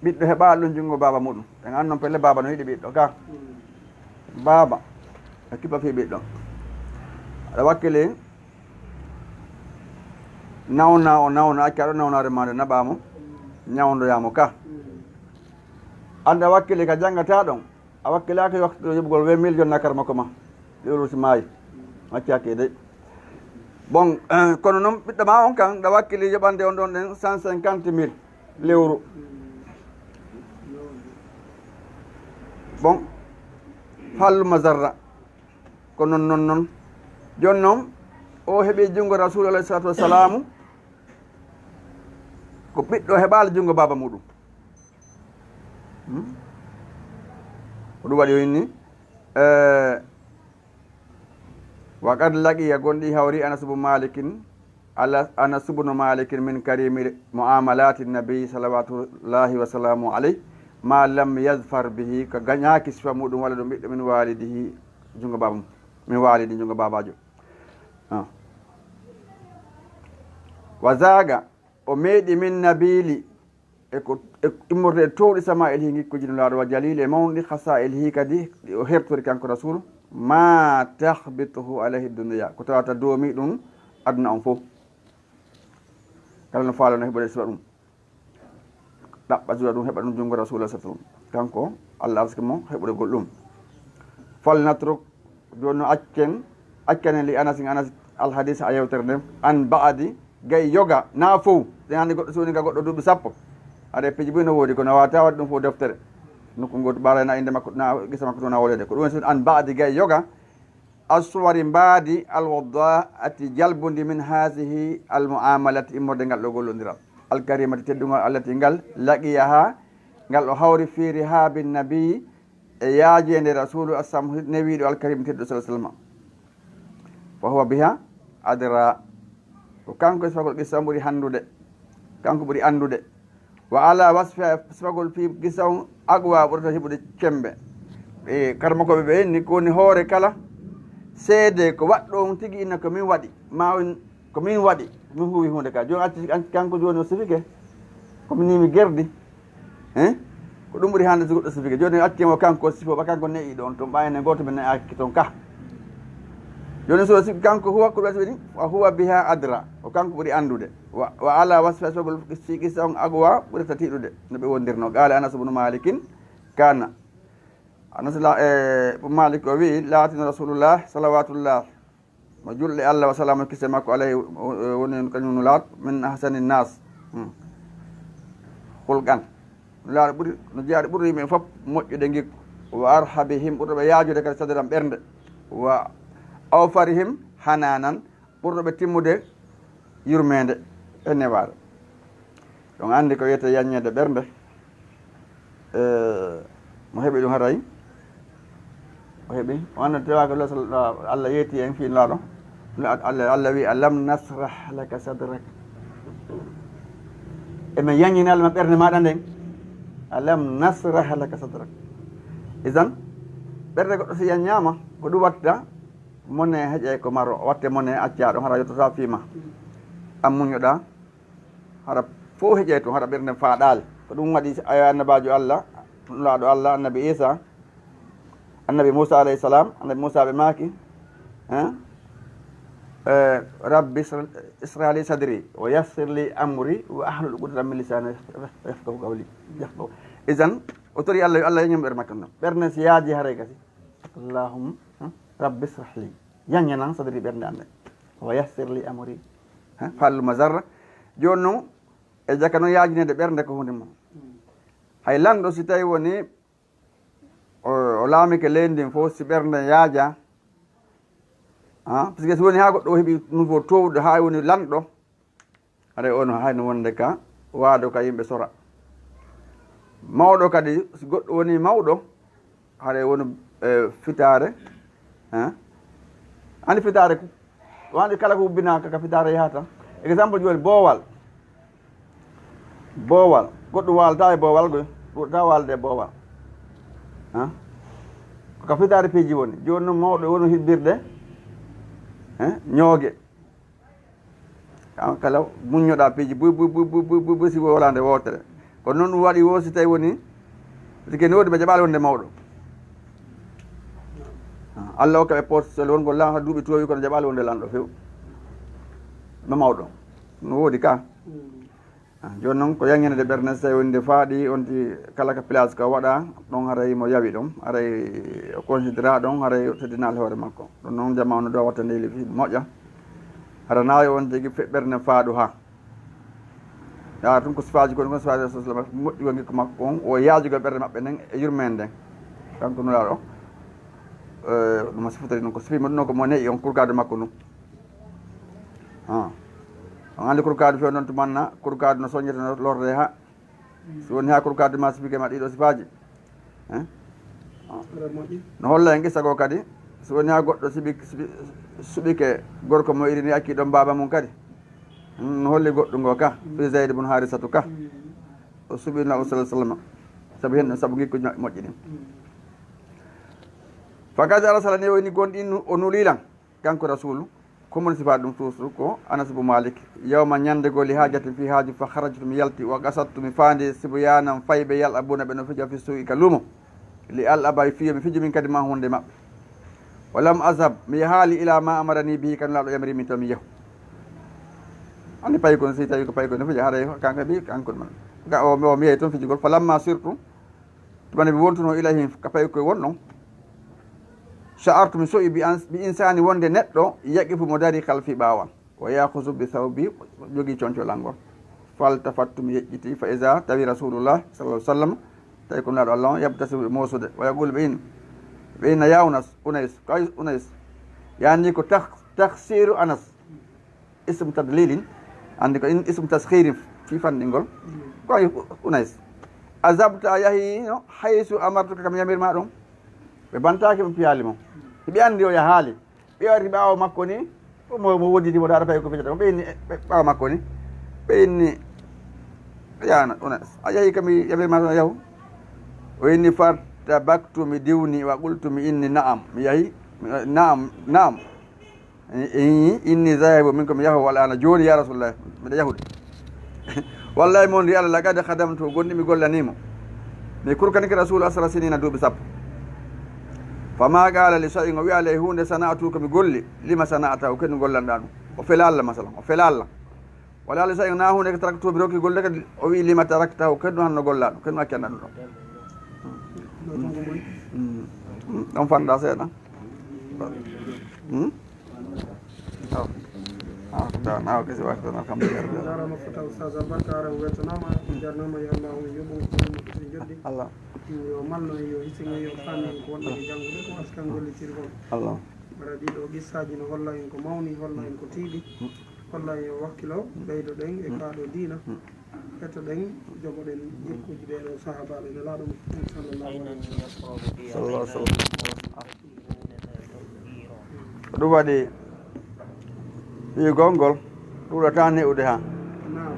ɓiɗɗo heɓaali ɗum junngo baaba muɗum. En annon pelle baaba no yiɗi ɓiɗɗo ka. Baaba, e kipa fii ɓiɗɗo. Aɗa wakkili nawna o nawna, acca ɗo nawnaare ma nde naɓaamo, ñawndoyaamo ka. Anda wakkili ka janngataa ɗon, a wakkilaaki waktu yoɓugol vingt mille jonna karma ko ma. Lewru si maayi. Accaaki dey. Bon, eh, kono noon ɓiɗɗo ma on kan, ɗa wakkili yoɓande on ɗon ɗen cent cinquante mille lewru. Bon, fallu mazarra. Ko noon, noon, noon. Jooni noon, o heɓi junngo Rasuulu alayhi salatu wassalamu, ko ɓiɗɗo heɓaali junngo baaba muɗum. Hmm? Ko ɗum waɗi o inni, eh, wa qad laqiya, gonɗi hawri Anas bu Malikin, ala, Anas bnu Malikin min karimi muamalati nabi salawatullahi wa salamu alayh, ma lam yazfar bihi, ko gañaaki sifa muɗum walla ɗum ɓiɗɗo min walidihi, junngo baaba mum, min walidi, junngo baabaajo. Ah. Wa zaga, o meeɗi min nabili, e ko, e immorde e towɗi samaa'il hi ngikkuji Nulaaɗo, wa jalili e mawɗi khasa'il hi kadi, ɗi o hertori kanko Rasuulu, ma tahbituhu alayhi dunya, ko tawata doomi ɗum aduna on fof. Kala no faalo no heɓude sifa ɗum. Ɗaɓɓa juuɗa ɗum, heɓa ɗum junngo Rasuulu sallallahu alayhi wasallam. Kanko, Allah arsiki mo heɓugol ɗum. Fal natruk, jooni no accen, accanen li Anasin, Anas, al hadis, a yewtere nden, an ba'di, gay yoga, na fow. Ɗen hannde goɗɗo, so woni ka goɗɗo duuɓi sappo. Haɗa piiji buy no woodi, kono a waawata waɗde ɗum fof deftere. Nokku ngootu ɓaara na innde makko, na gisa makko to na wolede. Ko ɗum woni so an ba'di gay yoga, assuwari mbaadi, al wadda'ati jalbundi, min haasihi al mu'amalati, immorde ngal ɗo gollondiral. Al karimati teddungal, allati ngal, laqiyaha, ngal o hawri fi rihabi nabi, e yaajeende Rasuulu Assamhu newiiɗo Alkarim tedduɗo sallallahu alaihi wasallam. Fa huwa biha adra. Ko kanko e sifagol qissa on ɓuri hanndude. Kanko ɓuri anndude. Wa ala wasfi sifagol fii qissa on aqwa ɓurata heɓude cembe. E karmakooɓe ɓe inni ko woni hoore kala seede ko waɗɗo on tigi inna ko min waɗi. Ma on ko min waɗi. Min huwi huunde ka. Jooni acci an-, kanko jooni o sifike. Ko min ni mi gerdi. Hein? Ko ɗum ɓuri hannde so goɗɗo sifike. Jooni accen o kanko sifo ɓa kanko ne'i ɗon, ton ɓayne gooto ɓe ne'aki ton ka. Jooni so si kanko huwa ko ɓe sifini, wa huwa biha adra. O kanko ɓuri anndude. Wa, wa ala wasfi asbabul si qissa on aqwa ɓurata tiiɗude. No ɓe wondirno. Qala Anas ibn Malikin kana. Anas la, eh, Malik o wi'i, laatino Rasulullah, salawatullah. Mo julɗe Allah wa salaamu kise makko alayhi, o, o, woni kañum Nulaaɗo, min ahsani nas. Hmm. Hulqan. Nulaaɗo ɓuri, no jeyaɗo ɓuri yimɓe fof moƴƴude ngikku. Wa arhabihim, ɓurɗo ɓe yaajude kadi sadran ɓernde. Wa awfarihim hananan, ɓurɗo ɓe timmude yurmeende e newaare. Ɗum anndi ko wiyetee yaññeede ɓernde. Eh, mo heɓi ɗum haray? O heɓi. O annda tewaaka Allah sal-, Allah yeeti en fii Nulaaɗo. Nula-, Allah, Allah wi, "Alam nasrah laka sadrak." Emin yaññini Allah ma ɓernde maaɗa nden. "Alam nasrah laka sadrak." Idan, ɓernde goɗɗo si yaññaama, ko ɗum watta mone heƴe ko maro, watte mone accaa ɗum hara yottotaa fii ma. An muññoɗaa. Hara fof heƴay toon, hara ɓernde faaɗaali. Ko ɗum waɗi si ayo annabaajo Allah, nulaaɗo Allah, annabi Isa, annabi Musa alayhi salam, annabi Musa ɓe maaki, hein? Eh, "Rabbi isra-, israh li sadri, wa yassir li amri, wa ahlul uqdatan min lisani yafqahu qawli." Yafqahu. Izan, o tori Allah, yo Allah yañan ɓernde makko noon. Ɓernde si yaaji haray gasi. Allahumma, hmm, rabbi israh li. Yaññanan sadri ɓernde am nde. Wa yassir li amri. Ha, fallu mazarra. Jooni noon, e jaka noon yaajinede ɓernde ko huunde mum. Hay lanɗo si tawi woni o, o laamike leydi ndin fof si ɓernde yaaja. Ha, parce que si woni haa goɗɗo o heɓi nouveau towɗo haa woni lanɗo, haray on hay no wonde ka waado ka yimɓe sora. Mawɗo kadi, si goɗɗo woni mawɗo, haray woni, eh, fitaare, eh? Ani fitaare ko, Wande kala ko ubbinaaka ka fitaare yahata. Exemple jooni, boowal. Boowal. Goɗɗo waalata e boowal, goy. Ɗuɗata waalde e boowal. Ha? Ko ka fitaare piiji woni. Jooni noon mawɗo woni hibbirde, eh, ñooge. An kala muññoɗa piiji buy, buy, buy, buy, buy, buy, buy, si wolaande wootere. Kono noon ɗum waɗi wo si tawi woni, tigi ne woodi ɓe jaɓaali wonde mawɗo. Allah hokka ɓe potentiel won ko lanɗo duuɓi towi kono jaɓaali wonde lanɗo few. No mawɗo. No woodi ka. Ah, jooni noon ko yaŋŋinede ɓernde, so tawi wonde faaɗi, on ti kala ka place ka waɗa, ɗon haray mo yawi ɗon, haray o considéra ɗon, haray o teddinaali hoore makko. Ɗum noon jamaa no ɗo watta nde yili moƴƴa. Hara naawi on tigi fe-, ɓernde faaɗu ha. Yaa tun ko sifaaji kon, kon sifaaji Rasul sallallahu alaihi wasallam, moƴƴugol ngikku makko on, o yaajugol ɓernde maɓɓe nden e yurmeende nden. Kanko Nulaaɗo, eh, ɗum siftori ɗum ko sifi mo ɗum ko mo ne'i on kurkaadu makko ndun. Ah. On anndi kurkaadu few noon tumanna, kurkaadu no soññete no lorde ha. So woni ha kurkaadu ma sifike ma ɗiɗo sifaaji. Eh? Ah. Aɗa moƴƴi. No holla en qissa goo kadi. So woni ha goɗɗo siɓi, siɓi, suɓike gorko mo irini acci ɗon baaba mum kadi. Hmm, no holli goɗɗo ngo ka. Fi Zayd bun Harisatu ka. O suɓi Nulaaɗo sallallahu alaihi wasallam. Sabu hen ɗon, sabu ngikku moƴƴi ɗin. Fakad arsala ni o inni gonɗi nu-, o nuli lan. Kanko Rasulu, ko mon sifa ɗum suusu ko Anas bu Malik. Yawma ñande goo li haajatin fi haaju fa kharajtu mi yalti wa qasadtu mi faandi sibyanan fayɓe yal'abuna ɓe no fija fi suuqi ka luumo. Li al'aba fiyo mi fiji min kadi ma hunde maɓɓe. Wa lam azhab mi yahaali ila ma amarani bihi kan laaɗo yamiri min to mi yahu. Andi paykon si tawi ko paykon no fija haray kanko bi kanko man. Ga o, o mi yahi toon fijugol falamma sirtu Tuma nde mi wontunoo ilayhim ka paykoy wonɗon, sha'artu mi so'i bi an-, bi insani wonde neɗɗo yaqifu mo dari khalfi ɓaawo an, wa ya'khuzu bi thawbi jogii concolal ngol. Faltafattu mi yeƴƴiti fa iza tawi Rasulullah sallallahu alaihi wasallam tawi ko Nulaaɗo Allah on yabtasimu e moosude wa yaqulu ɓe in-, ɓe inna ya Unas, Unays, kay Unays. Yani ko takh-, takhsiru Anas. Ismu tadlilin, anndi ko in-, ismu taskhirin fii fanɗingol. Ko ay Unays. Azabta a yahi no haysu amartuka kam yamir ma ɗum. Ɓe bantaaki mo piyaali mo. Hiɓe anndi o yahaali. Ɓe wari ɓaawo makko ni, mo, mo wodditi mo daara fay ko fijata. Ɓe inni, ɓe ɓaawo makko ni. Ɓe inni, yaana Unays. A yahi kam yamir ma ɗum yahu. O inni fartabaktu mi diwni wa qultu mi inni na'am. Mi yahi, na'am, na'am. I-, i-, inni zahibu minkum yahu al'ana jooni ya Rasulullah, miɗa yahude. Wallahi mon ri Allah, laqad khadamtu, gonɗi mi gollanimo. Mi kurkanike Rasul asra sinina duuɓi sappo. Fama qala li shay'in, o wi'ali e huunde sana'tu ko mi golli, lima sana'ta, o kendu gollanɗa ɗum. O fela Allah masalan, o fela Allah. Wala li shay'in na huunde ko taraktu mi rokki golde kadi, o wi'i lima tarakta, o kendu hanno gollaɗo, kendu accanɗa ɗum ɗo. Mm. Mm. Ɗon fanda seeɗa. Hmm? Aw. Aw, ko daan, aw, kesi waktu na kam der. Jarama fota Oustaz Albarka, ara weltanama, jarnama, yo Allah on yoɓu on joddi. Allah. Yo malno, yo hisini, yo fami ko wonno e janngude ko askan gollitirgol. Allah. Bara ɗiɗo qissaaji no holla en ko mawni, holla en ko tiiɗi, holla en yo wakkilo, ɓeydoɗen e kaaɗo diina. Etoɗen, jogoɗen jikkuuji ɓee ɗoo sahaabaaɓe Nelaaɗo Muhammad sallallahu alaihi wasallam. Sallallahu alaihi wasallam. Ko ɗum waɗi fii gonngol ɗuuɗata ne'ude haa. Naam.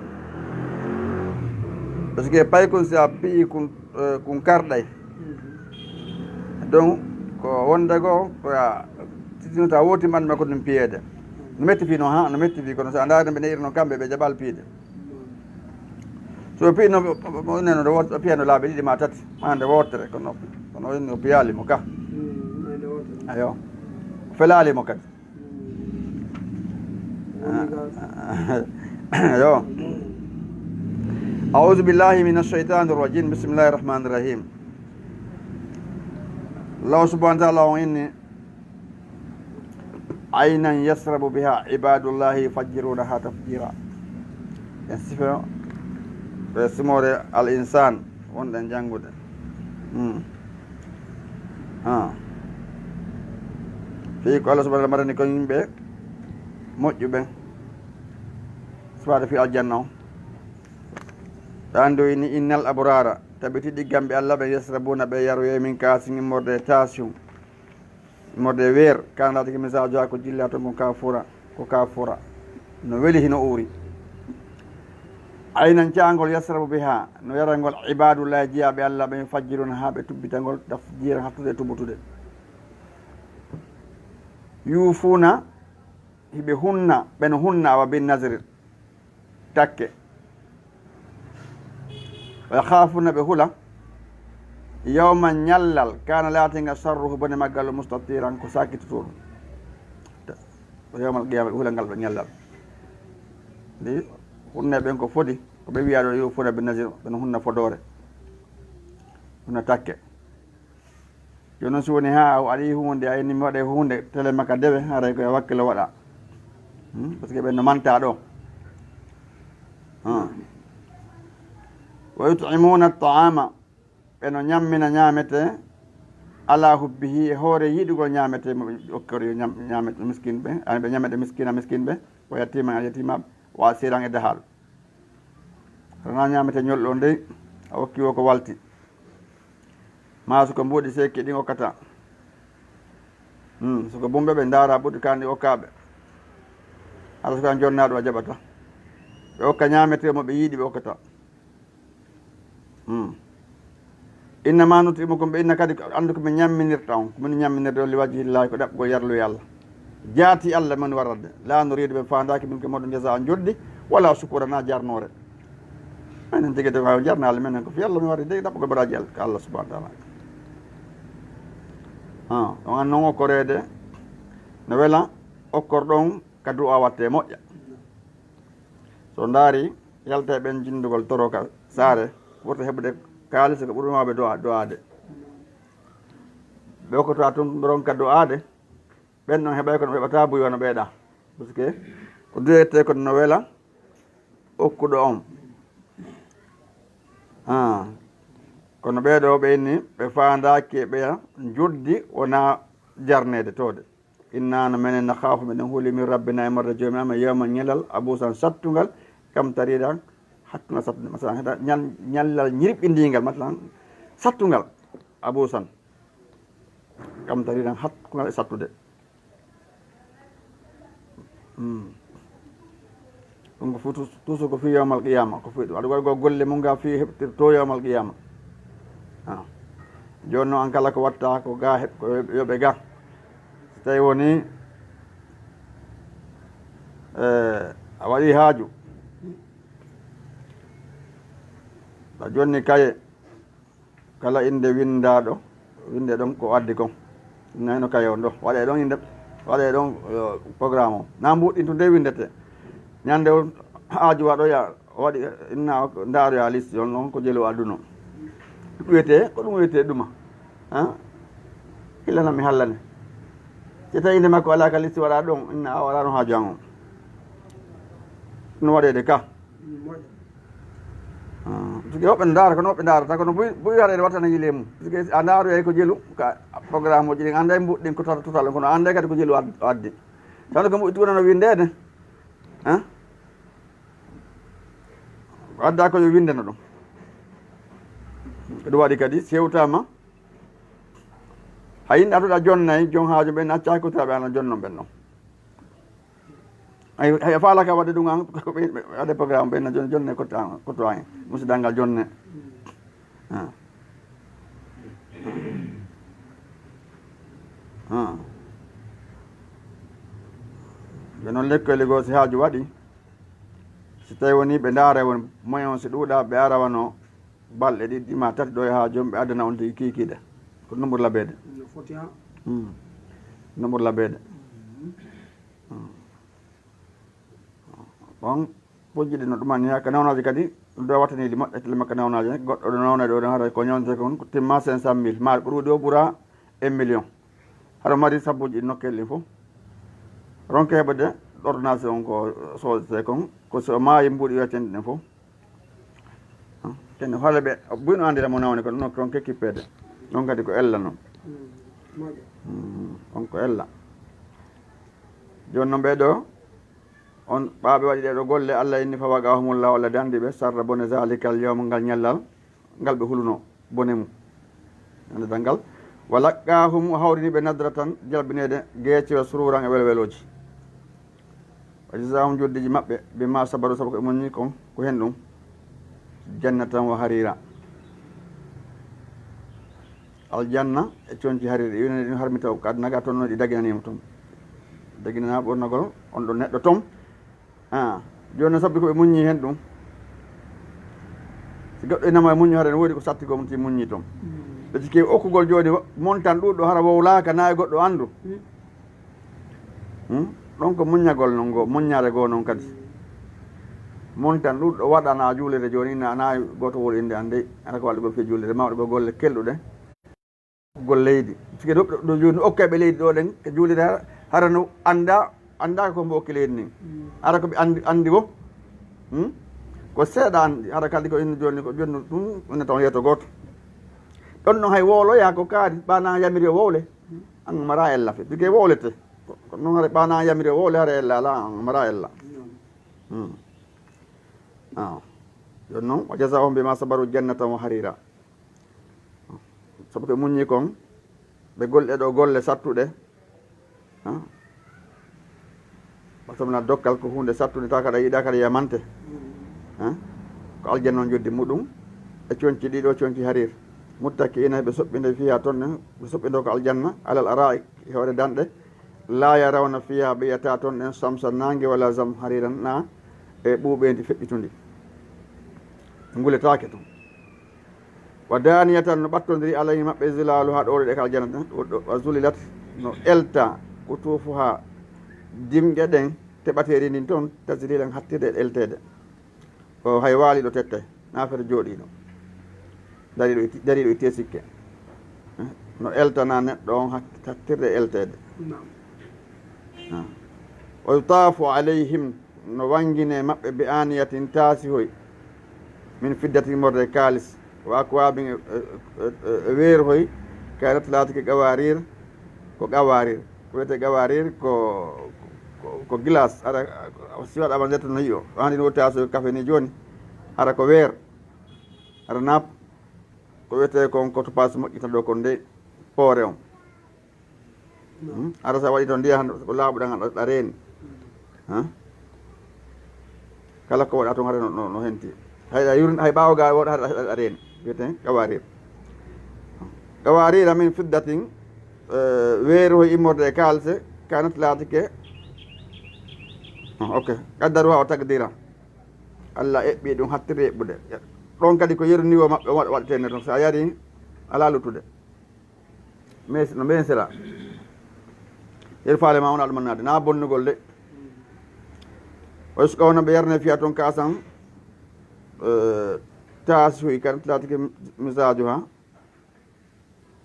Parce que paykun si a piyi kun, eh, kun karɗay. Mhm. Donc, ko wonde goo, ko a titino ta wooti man ma ko ɗum piyeede. No metti fii no haa, no metti fii kono so a ndaari ɓe ne'iri noon kamɓe ɓe jaɓal piide. So o piyi no, o, o, o, neno nde wootere, o piya no laabi ɗiɗi ma tati, ma nde wootere, kono, kono o inni o piyaali mo ka. Mm, ma nde wootere. Ayo. O felaali mo kadi. Mm. Ayo. أعوذ بالله من الشيطان الرجيم. بسم الله الرحمن الرحيم. Allah subhanahu wa ta'ala on inni, aynan yasrabu biha ibadullahi yufajjirunaha tafjira. En sifa, e simoore al insan, wonɗen janngude. Hmm. Ha. Fii ko Allah subhanahu wa ta'ala marani ko yimɓe moƴƴuɓe. Sifaade fii aljanna on. Ɓe anndi o inni, innal abrara, tabiti ɗigganɓe Allah ɓe yasrabuna ɓe yaroye min kaasin immorde e taasiyum. Mode weer, kana laati ko misaajo haa ko jilla ton kon kafura. Ko ka fura, no weli, hino uuri. Aynan caangol, yasrabu biha, no yarangol ibadullahi, jiyaaɓe Allah ɓen, fajjirun, haa ɓe tubbitangol, tafjiran, hattude e tubutude. Yuufuuna, hiɓe hunna, ɓe no hunna, awa, bin nazri, takke. Wa yakhaafuna, ɓe hula, yawman, ñallal, kaana, laatinga, sharruhu, bone maggal, mustatiran, ko saakitotoɗum. Ko yawmal qiyama, ɓe hula ngal ɗo ñallal. Ndi hunne ɓen ko fodi, ko ɓe wiya ɗo, yuufuuna bin nazir, ɓe no hunna fodoore, hunna takke. Jooni noon, si woni haa o aɗa yi'i huunde, a inni mi waɗa huunde, tele makka dewe, haray ko e wakkilo waɗa. Hmm? Parce que ɓen no manta ɗo. Hmm. Wa yut'imuna at-ta'ama, ɓe no ñammina ñaamete, ala hubbihi, e hoore yiɗugol ñaamete, mo ɓe okkori yo ñam-, ñaamete miskin ɓe, ani ɓe ñaamete miskina miskin ɓe, wa yatiman, al yatima, wa asiran, e dahal. Hana ñaamete ñolɗo ndey, a okki o ko walti. Maa so ko mbuuɗi seekki ɗin okkata. Hmm, so ko bumɓe ɓe ndaara ɓuuɗi kan ɗi okkaaɓe. Hara so ko an jonnaaɗo a jaɓata. Ɓe okka ñaamete mo ɓe yiɗi ɓe okkata. Hmm. Innama nut'imukum, ɓe inna kadi ko anndu ko min ñamminirta on, ko min ñamminirde on li wajhillahi, ko ɗaɓɓugol yarluya Allah. Jaati Allah min warande. La nuridu, ɓe faandaaki, minkum, moɗon, jazaan, joddi, wala shukura, na jarnoore. Minen tigi de ko jarnaali menen ko fi Allah mi wari de ɗaɓɓugol baraji Allah, ko Allah subhanahu wa ta'ala. Ha, on an non okkoreede no wela, okkor ɗon ka du'a watte moƴƴa. So ndaari, yalta e ɓen jindugol toro ka saare, ɓurta heɓude kaalisi ko ɓuri mawɓe du'a, du'aade. Ɓe okkoto tun ronka du'aade, ɓen non heɓay kono ɓe heɓata buy wano ɓeeɗa. Parce que ko du'ete kono no wela okkuɗo on. Ah. Kono ɓeeɗo ɓe inni ɓe faandaaki e ɓeya joddi wona jarneede toode. Inna no menen nakhaafu, meɗen huli min rabbina e marde joomi amen, yawman ñalal, abuusan sattungal, kamtariiran, hattungal sattunde. Masalan, heta ñal-, ñallal ñirɓindiingal, masalan, sattungal, abuusan, kamtariiran, hattungal e sattude. Hmm. Ɗum ko fof tus-, toujours ko fii yawmal qiyama, ko fii ɗum. Aɗa waɗa golle mum ga fii heɓtirto yawmal qiyama. Ah. Jooni noon an kala ko watta ko ga heɓ-, ko yoɓe ga. So tawi woni, eh, a waɗi haaju, a jonni kaye, kala innde winndaaɗo, winndee ɗon ko addi kon. Nayno kaye on ɗo. Waɗee ɗon innde, waɗee ɗon, eh, programme o. Na mbuuɗɗintu nde winndetee. Ñande on haaju waɗoya, waɗi, inna ndaaroya liste on, on ko jelu adduno. Wiyetee, ko ɗum wiyetee ɗuma. Ha? Illana mi hallane. Si tawi innde makko alaa ka liste waɗa ɗon, inna a waɗano haaju an on. No waɗeede ka. Ah, parce que woɓɓe ndaara, kono woɓɓe ndaarata, kono buy, buy waɗeede wattana yile mum. Parce que a ndaaroyay ko jelu, ka programme uji ɗin, annday mbuuɗi ɗin ko total, total, kono annday kadi ko jelu ad-, addi. Tawde ko mbuuɗi tuwanano winndeede, ha? Ko adda ko yo winndeno ɗum. Ko ɗum waɗi kadi, si hewtaama, hay yimɓe adduɗa jonnay, jon haaju ɓen, acca ko tawa ɓe ana jonnon ɓen ɗon. Ay, ay, faala ka waɗde ɗum an, ko ɓe, ɓe waɗde programme ɓen, na jon-, jonne ko ta-, ko to an, musidal ngal jonne. Ah. Ah. Ɓe noon lekkoli goo, si haaju waɗi, si tawi woni ɓe ndaara woni moyen on, si ɗuuɗa, ɓe ara wano balɗe ɗiɗi ma tati ɗo e haaju on, ɓe addana on tigi kiikiiɗe. Ko ɗum ɓuri labeede. No foti ha. Hmm. Ɗum ɓuri labeede. Hmm. Hmm. Bon, pojji ɗi no ɗumani ha ka nawnaaji kadi, ɗum ɗo wattani ɗi moƴƴa, tele makka nawnaaji, goɗɗo ɗo nawna ɗo, ɗo hara ko ñawnte kon, ko timma cinq cent mille, ma ɓuri ɗo ɓura un million. Haɗa mari sabbuji ɗi nokkel ɗin fof. Ronke heɓude ordonnance on ko soodete kon, ko so maayi mbuuɗi weccen ɗin fof. Kene hoole ɓe, buy no andira mo nawni ko ɗum, on kekkippede. Ɗon kadi ko ella non. Mm, moƴƴo. Mm, on ko ella. Jooni noon ɓee ɗoo, on ɓaaɓe waɗi ɗee ɗoo golle, Allah inni, "Fa waqahumullahu", Allah dandi ɓe, "sarra bone zalikal yawma", ngal ñallal, ngal ɓe hulunoo, bone mum. Ñande dangal. "Wa laqqahum", o hawrini ɓe, "nadratan", jalbineede, geece, "wa sururan", e welwelooji. Wa jazaahum, joddiiji maɓɓe, bimaa sabaru, sabu ko ɓe muññi kon, ko hen ɗum, jannatan wa hariira. Aljanna e conci hariir, ɗi wonani ɗum harmi taw, ko aduna ga toon no ɗi daginaniima toon. Daginanaa ɓornagol on ɗon neɗɗo toon. Ah, jooni noon, sabu ko ɓe muññi heen ɗum. Si goɗɗo inama e muññoore, ne woodi ko satti gom ti muññi toon. Mm. Ɓe cikki okkugol jooni wo-, montan ɗuɗɗo hara wowlaaka, na e goɗɗo anndu. Mm. Hmm? Ɗon ko muññagol non ngo, muññaare goo non kadi. Mm. Montan ɗuɗɗo waɗana juulirde jooni, na, na gooto wowla innde an dey, hara ko waɗugol fii juulirde, ma waɗugol golle kelɗuɗe. Gol leydi. Sike ɗo, ɗo, ɗo jooni okkay ɓe leydi ɗo ɗen, ɓe juulira hara, hara no annda, annda ko mbo okki leydi ni. Mm. Hara ko ɓe anndi, anndi wo. Hmm? Ko seeɗa anndi, hara kadi ko inno jooni ko jooni ɗum, wona taw yeeto gooto. Ɗon non hay wowloya ko kaari, ɓaana yamiri o wowle, an mara ella fe. Bige wowlete. Ko, ko non hara ɓaana yamiri o wowle, hara ella ala, an mara ella. Mm. Hmm. Ah. Jooni non, wa jazaahum bimaa sabaru jannatan wa hariira. Sabu ɓe muññi kon, ɓe golli ɗo golle sattuɗe. Ah. Basamna dokkal ko huunde sattude, ta kaɗa yiɗa kaɗa yamante. Ah. Ko aljanna on joddi muɗum, e conci ɗiɗo, conci hariir. Muttaki'ina, ɓe soɓɓinde fiha toon ɗen, ɓe soɓɓindo ko aljanna, alal araa'ik, e hoore danɗe. Laa yarawna fiha, ɓe yiyata toon ɗen samsa naange, wala zam hariiran na e ɓuuɓeendi feƴƴitundi. Ɓe nguletaake toon. Wa daaniyatan, no ɓattondiri alayhi maɓɓe zilaaluha, ɗowle ɗe ka aljanna ɗen, wa zulilat, no elta, qutuufuha, dimɗe ɗen, teɓateeri ndin toon, tazlilan, hattirde e elteede. Ko hay waaliiɗo tettay, na fere jooɗiiɗo. Dariiɗo e ti-, dariiɗo e tesikke. Eh, no eltana neɗɗo on hak-, hattirde e elteede. Naam. Ah. Wa yutaafu alayhim, no wanngine maɓɓe bi aaniyatin taasihoy, min fiddatin immorde e kaalis, wa akwaabin e, e, e, e weeruhoy, kaanat laatike qawaarir, ko qawaarir. Ko wiyetee qawaarir ko, ko, ko gilas, hara si waɗaama ndeto no yi'o. Haandi no woni taasoy kafe ni jooni, hara ko weer, hara naap, ko wiyetee kon ko to paas moƴƴita ɗo kon de poore on. Hmm? Hara sa waɗi toon ndiyam hannde ko laaɓuɗan a, a reeni. Ha? Kala ko waɗa toon hara no, no, no henti. Hay a yurn-, hay ɓaawo ga woɗa hara a, a reeni. Wiyetee qawaarir. Qawaarir min fiddatin, eh, weeru hoy immorde e kaalse, kanat laatike. Oh, ok. Qaddaruha wa taqdira. Allah eɓɓi ɗum hattirde eɓɓude. Ɗon kadi ko yeru niwo maɓɓe waɗ-, waɗetee toon. So a yari, alaa luttude. Mais no mbiyen sera. Yer faale ma wona ɗum naade. Na bonnugol de. O yusqawna ɓe yarne fiya toon kaasan, eh, taasi hoy kan laatike misaajuha.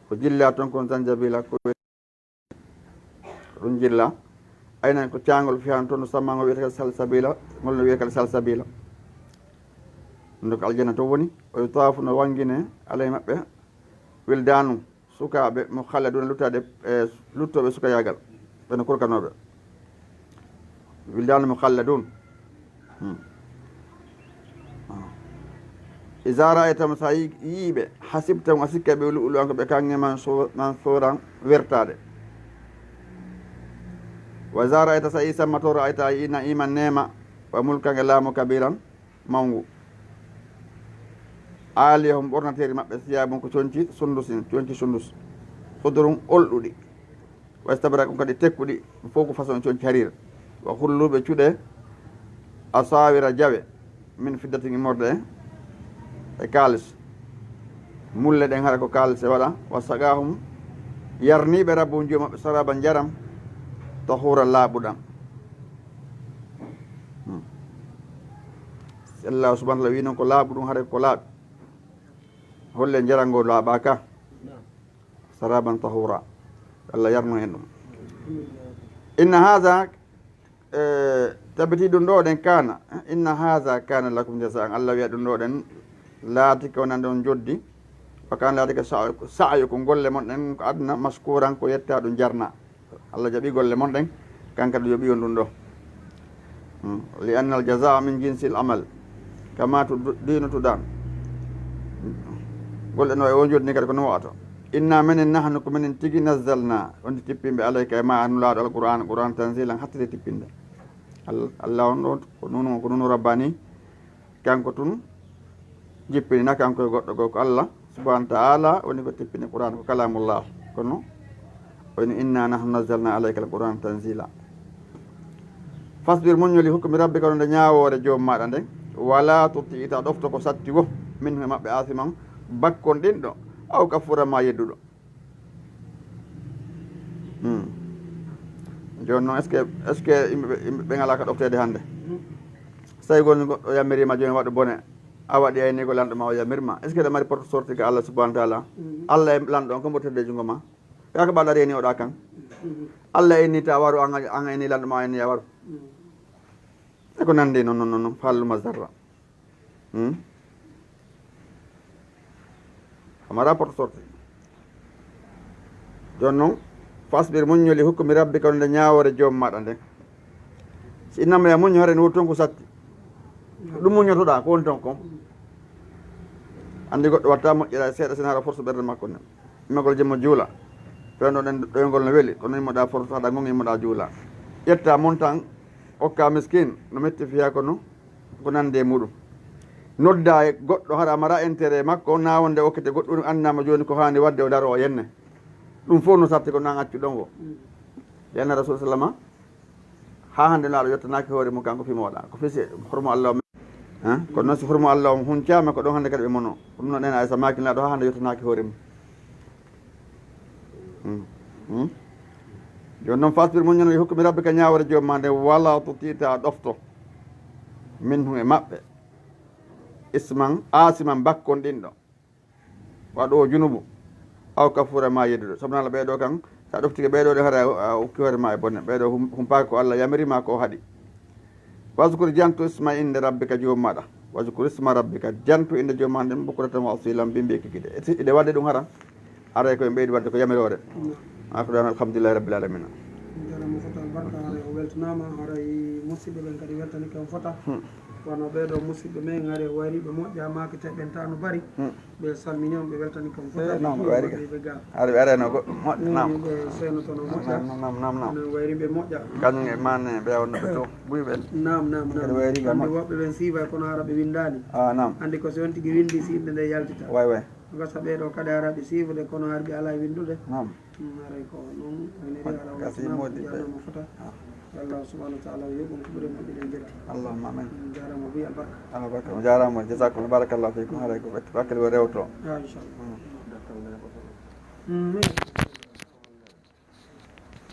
Ko jilla toon kon zanjabila ko ɗum jilla. Aynan ko caangol fiyan toon no samma ngol wiyata kadi salsabila. Ngol no wiyata kadi salsabila. Ɗum ko aljanna to woni. O yutaafu no wanngine alay maɓɓe. Wildaanu. Sukaaɓe mukhalladuna luttaade, e luttooɓe sukayaagal, ɓe no kurkanooɓe. Wildaanu mukhalladun. Hmm. Ah. Iza ra'aytahum, so a yi-, yii ɓe, hasibtahum, a sikka ɓe lu'lu'an ko ɓe kaŋŋe mansu-, mansuuran wertaade. Wa iza ra'ayta, so a yii samma to, ra'ayta, a yii na'iman neema, wa mulkan e laamu kabiran. Mawngu. Aaliyahum ɓornateeri maɓɓe, siyaabun ko conci sundusin, conci sundus. Khudurun olɗuɗi. Wa istabraqun kadi tekkuɗi, fof ko façon conci hariir. Wa hullu ɓe cuɗe, asaawira jawe, min fiddatin immorde e kaalis. Mulle ɗen hara ko kaalis e waɗa. Wa saqaahum yarniiɓe rabbuhum joomi maɓɓe saraban njaram, tahuura laaɓuɗam. Hmm. Si Allah subhanahu wa ta'ala wi noon ko laaɓuɗum, haray ko laaɓi. Holle njaram ngo laaɓaaka? Saraban tahura. Allah yarno en ɗum. Inna haza, eh, tabiti ɗum ɗo ɗen kana. Inna haza kana lakum jazaan. Allah wiya ɗum ɗo ɗen laati ko nan ɗon joddi. Wa kana laati ko sa'yu, sa'yu ko golle mon ɗen ko aduna maskuran ko yetta ɗum jarna. Allah jaɓi golle mon ɗen, kanka ɗum yoɓi on ɗum ɗo. Hmm. Li annal jazaa min jinsil amal. Kama tu-, dinu tudan. Golle no e on joddi ni kadi ko no wa'ata. Inna menen nahnu ko menen tigi nazzalna. On tippimɓe alayka e ma a nulaaɗo alquran, quran tanzilan hattide tippinde. Al-, Allah on ɗo, ko Nuhu, ko Nuhu Rabbani, kanko tun jippini, na kanko e goɗɗo goo, ko Allah subhanahu wa ta'ala woni ko tippini Qur'an, ko kalamullah. Kono o woni, "Inna nahnu nazzalna alayka al-Qur'ana tanzila." Fasbir, muññoli, hukmi rabbika, wonde ñaawoore joom maaɗa nden. Wala tuti, ta ɗofto ko satti wo, minhu, e maɓɓe, asiman, bakkonɗinɗo, aw kafura, ma yedduɗo. Hmm. Jooni noon, est-ce que, est-ce que yimɓe ɓe, yimɓe ɓe ngalaa ka ɗofteede hannde? So tawi woni goɗɗo yamiriima jooni waɗu bone, a waɗi, ayni ko lanɗo ma o yamirma, est-ce que ɗa mari porte sortie ka Allah subhanahu wa ta'ala? Allah e lanɗo on, ko mbo tedde junngo ma? Ɓe ko ɓaɗa reeni oɗa kan. Allah inni ta waru, an, an inni lanɗo ma inni a waru. E ko nandi noon, noon, noon, noon, falluma zarra. Hmm? Amara porte sortie. Jooni noon, fasbir, muññoli, hukmi rabbika, wonde ñaawoore joom maaɗa nden. Si innama ya muñño, hare no woni toon ko satti. Ko ɗum muññotoɗaa, ko woni toon kon. Anndi goɗɗo watta moƴƴira e seeɗa, sina hara force ɓernde makko nden. Immagol jemmo juula. Fewndo ɗen ɗoyngol no weli, kono immoɗaa force, haɗa ngon immoɗaa juula. Ƴetta montant, okka miskin, no metti fiya kono ko nande e muɗum. Nodda e goɗɗo hara mara intérêt makko, na wonde okkete goɗɗum annama jooni ko haani wadde o daro o yenne. Ɗum fof no satti ko nan accu ɗon o. Yenna Rasul sallama, haa hannde laaɗo yottanaaki hoore mum kanko fimo waɗa. Ko fisi hormo Allah o. Hein? Kono noon si hormo Allah o huncaama ko ɗon hannde kadi ɓe mono. Ɗum noon en Aysa maaki laaɗo haa hannde yottanaaki hoore mum. Hmm. Hmm. Jooni noon fasbir muññano li hukmi rabbika ñaawore joom ma nde wala tuti ta ɗofto. Minhu e maɓɓe. Isman, asiman bakkon ɗinɗo. Waɗoowo junubu, aw kafura ma yedduɗo. Sabu nala ɓeeɗo kan, sa ɗoftike ɓeeɗo de hara a ukki hoore ma e bonne. Ɓeeɗo hum-, humpaaki ko Allah yamiri ma ko o haɗi. Waskur jantu isma innde rabbika joom maɗa. Waskur isma rabbika jantu innde joom maɗa nden bukratan wa asilan bimbi e kikide. Ede wadde ɗum hara. Aray ko en ɓeydi wadde ko yamiroore. Akhirana alhamdulillahi rabbil alamina. Jarama fota albarka, haray o weltanaama, haray musidɓe ɓen kadi weltani kam fota. Hmm. Wano ɓeeɗo musidɓe men, haray wayriɓe moƴƴa, maaki teɓɓen ta no bari. Hmm. Ɓe salmini on, ɓe weltani kam fota. Eh, non, ɓe wayri ka. Ɓe ga. Haray ɓe arayno goɗɗum moƴƴa, nam. Ɓe senotono moƴƴa. Nam, nam, nam, nam. Wayriɓe moƴƴa. Kañum e mane ɓe wonno ɓe to, buy ɓen. Nam, nam, nam. Kadi wayri ka moƴƴa. Andi woɓɓe ɓen siifa kono hara ɓe windaali. Ah, nam. Andi ko si on tigi windi si innde nde yaltita. Way, way. Gasa ɓeeɗo kadi ara ɓe siifude kono har ɓe alaa winndude. Nam. Mm, haray ko noon woniri. Haray o weltanaama, moodi ɓe. Jaaraama fota. Ah. Yo Allah subhanahu wa ta'ala yoɓ on ko ɓuri moƴƴude e njetti. Allahumma amin. Mm, jaaraama buy albarka. Albarka. On jaaraama. Jazakum. Barakallahu fikum. Haray ko ɓe wakkil o rewto. Ah, inchallah. Mm. Mm,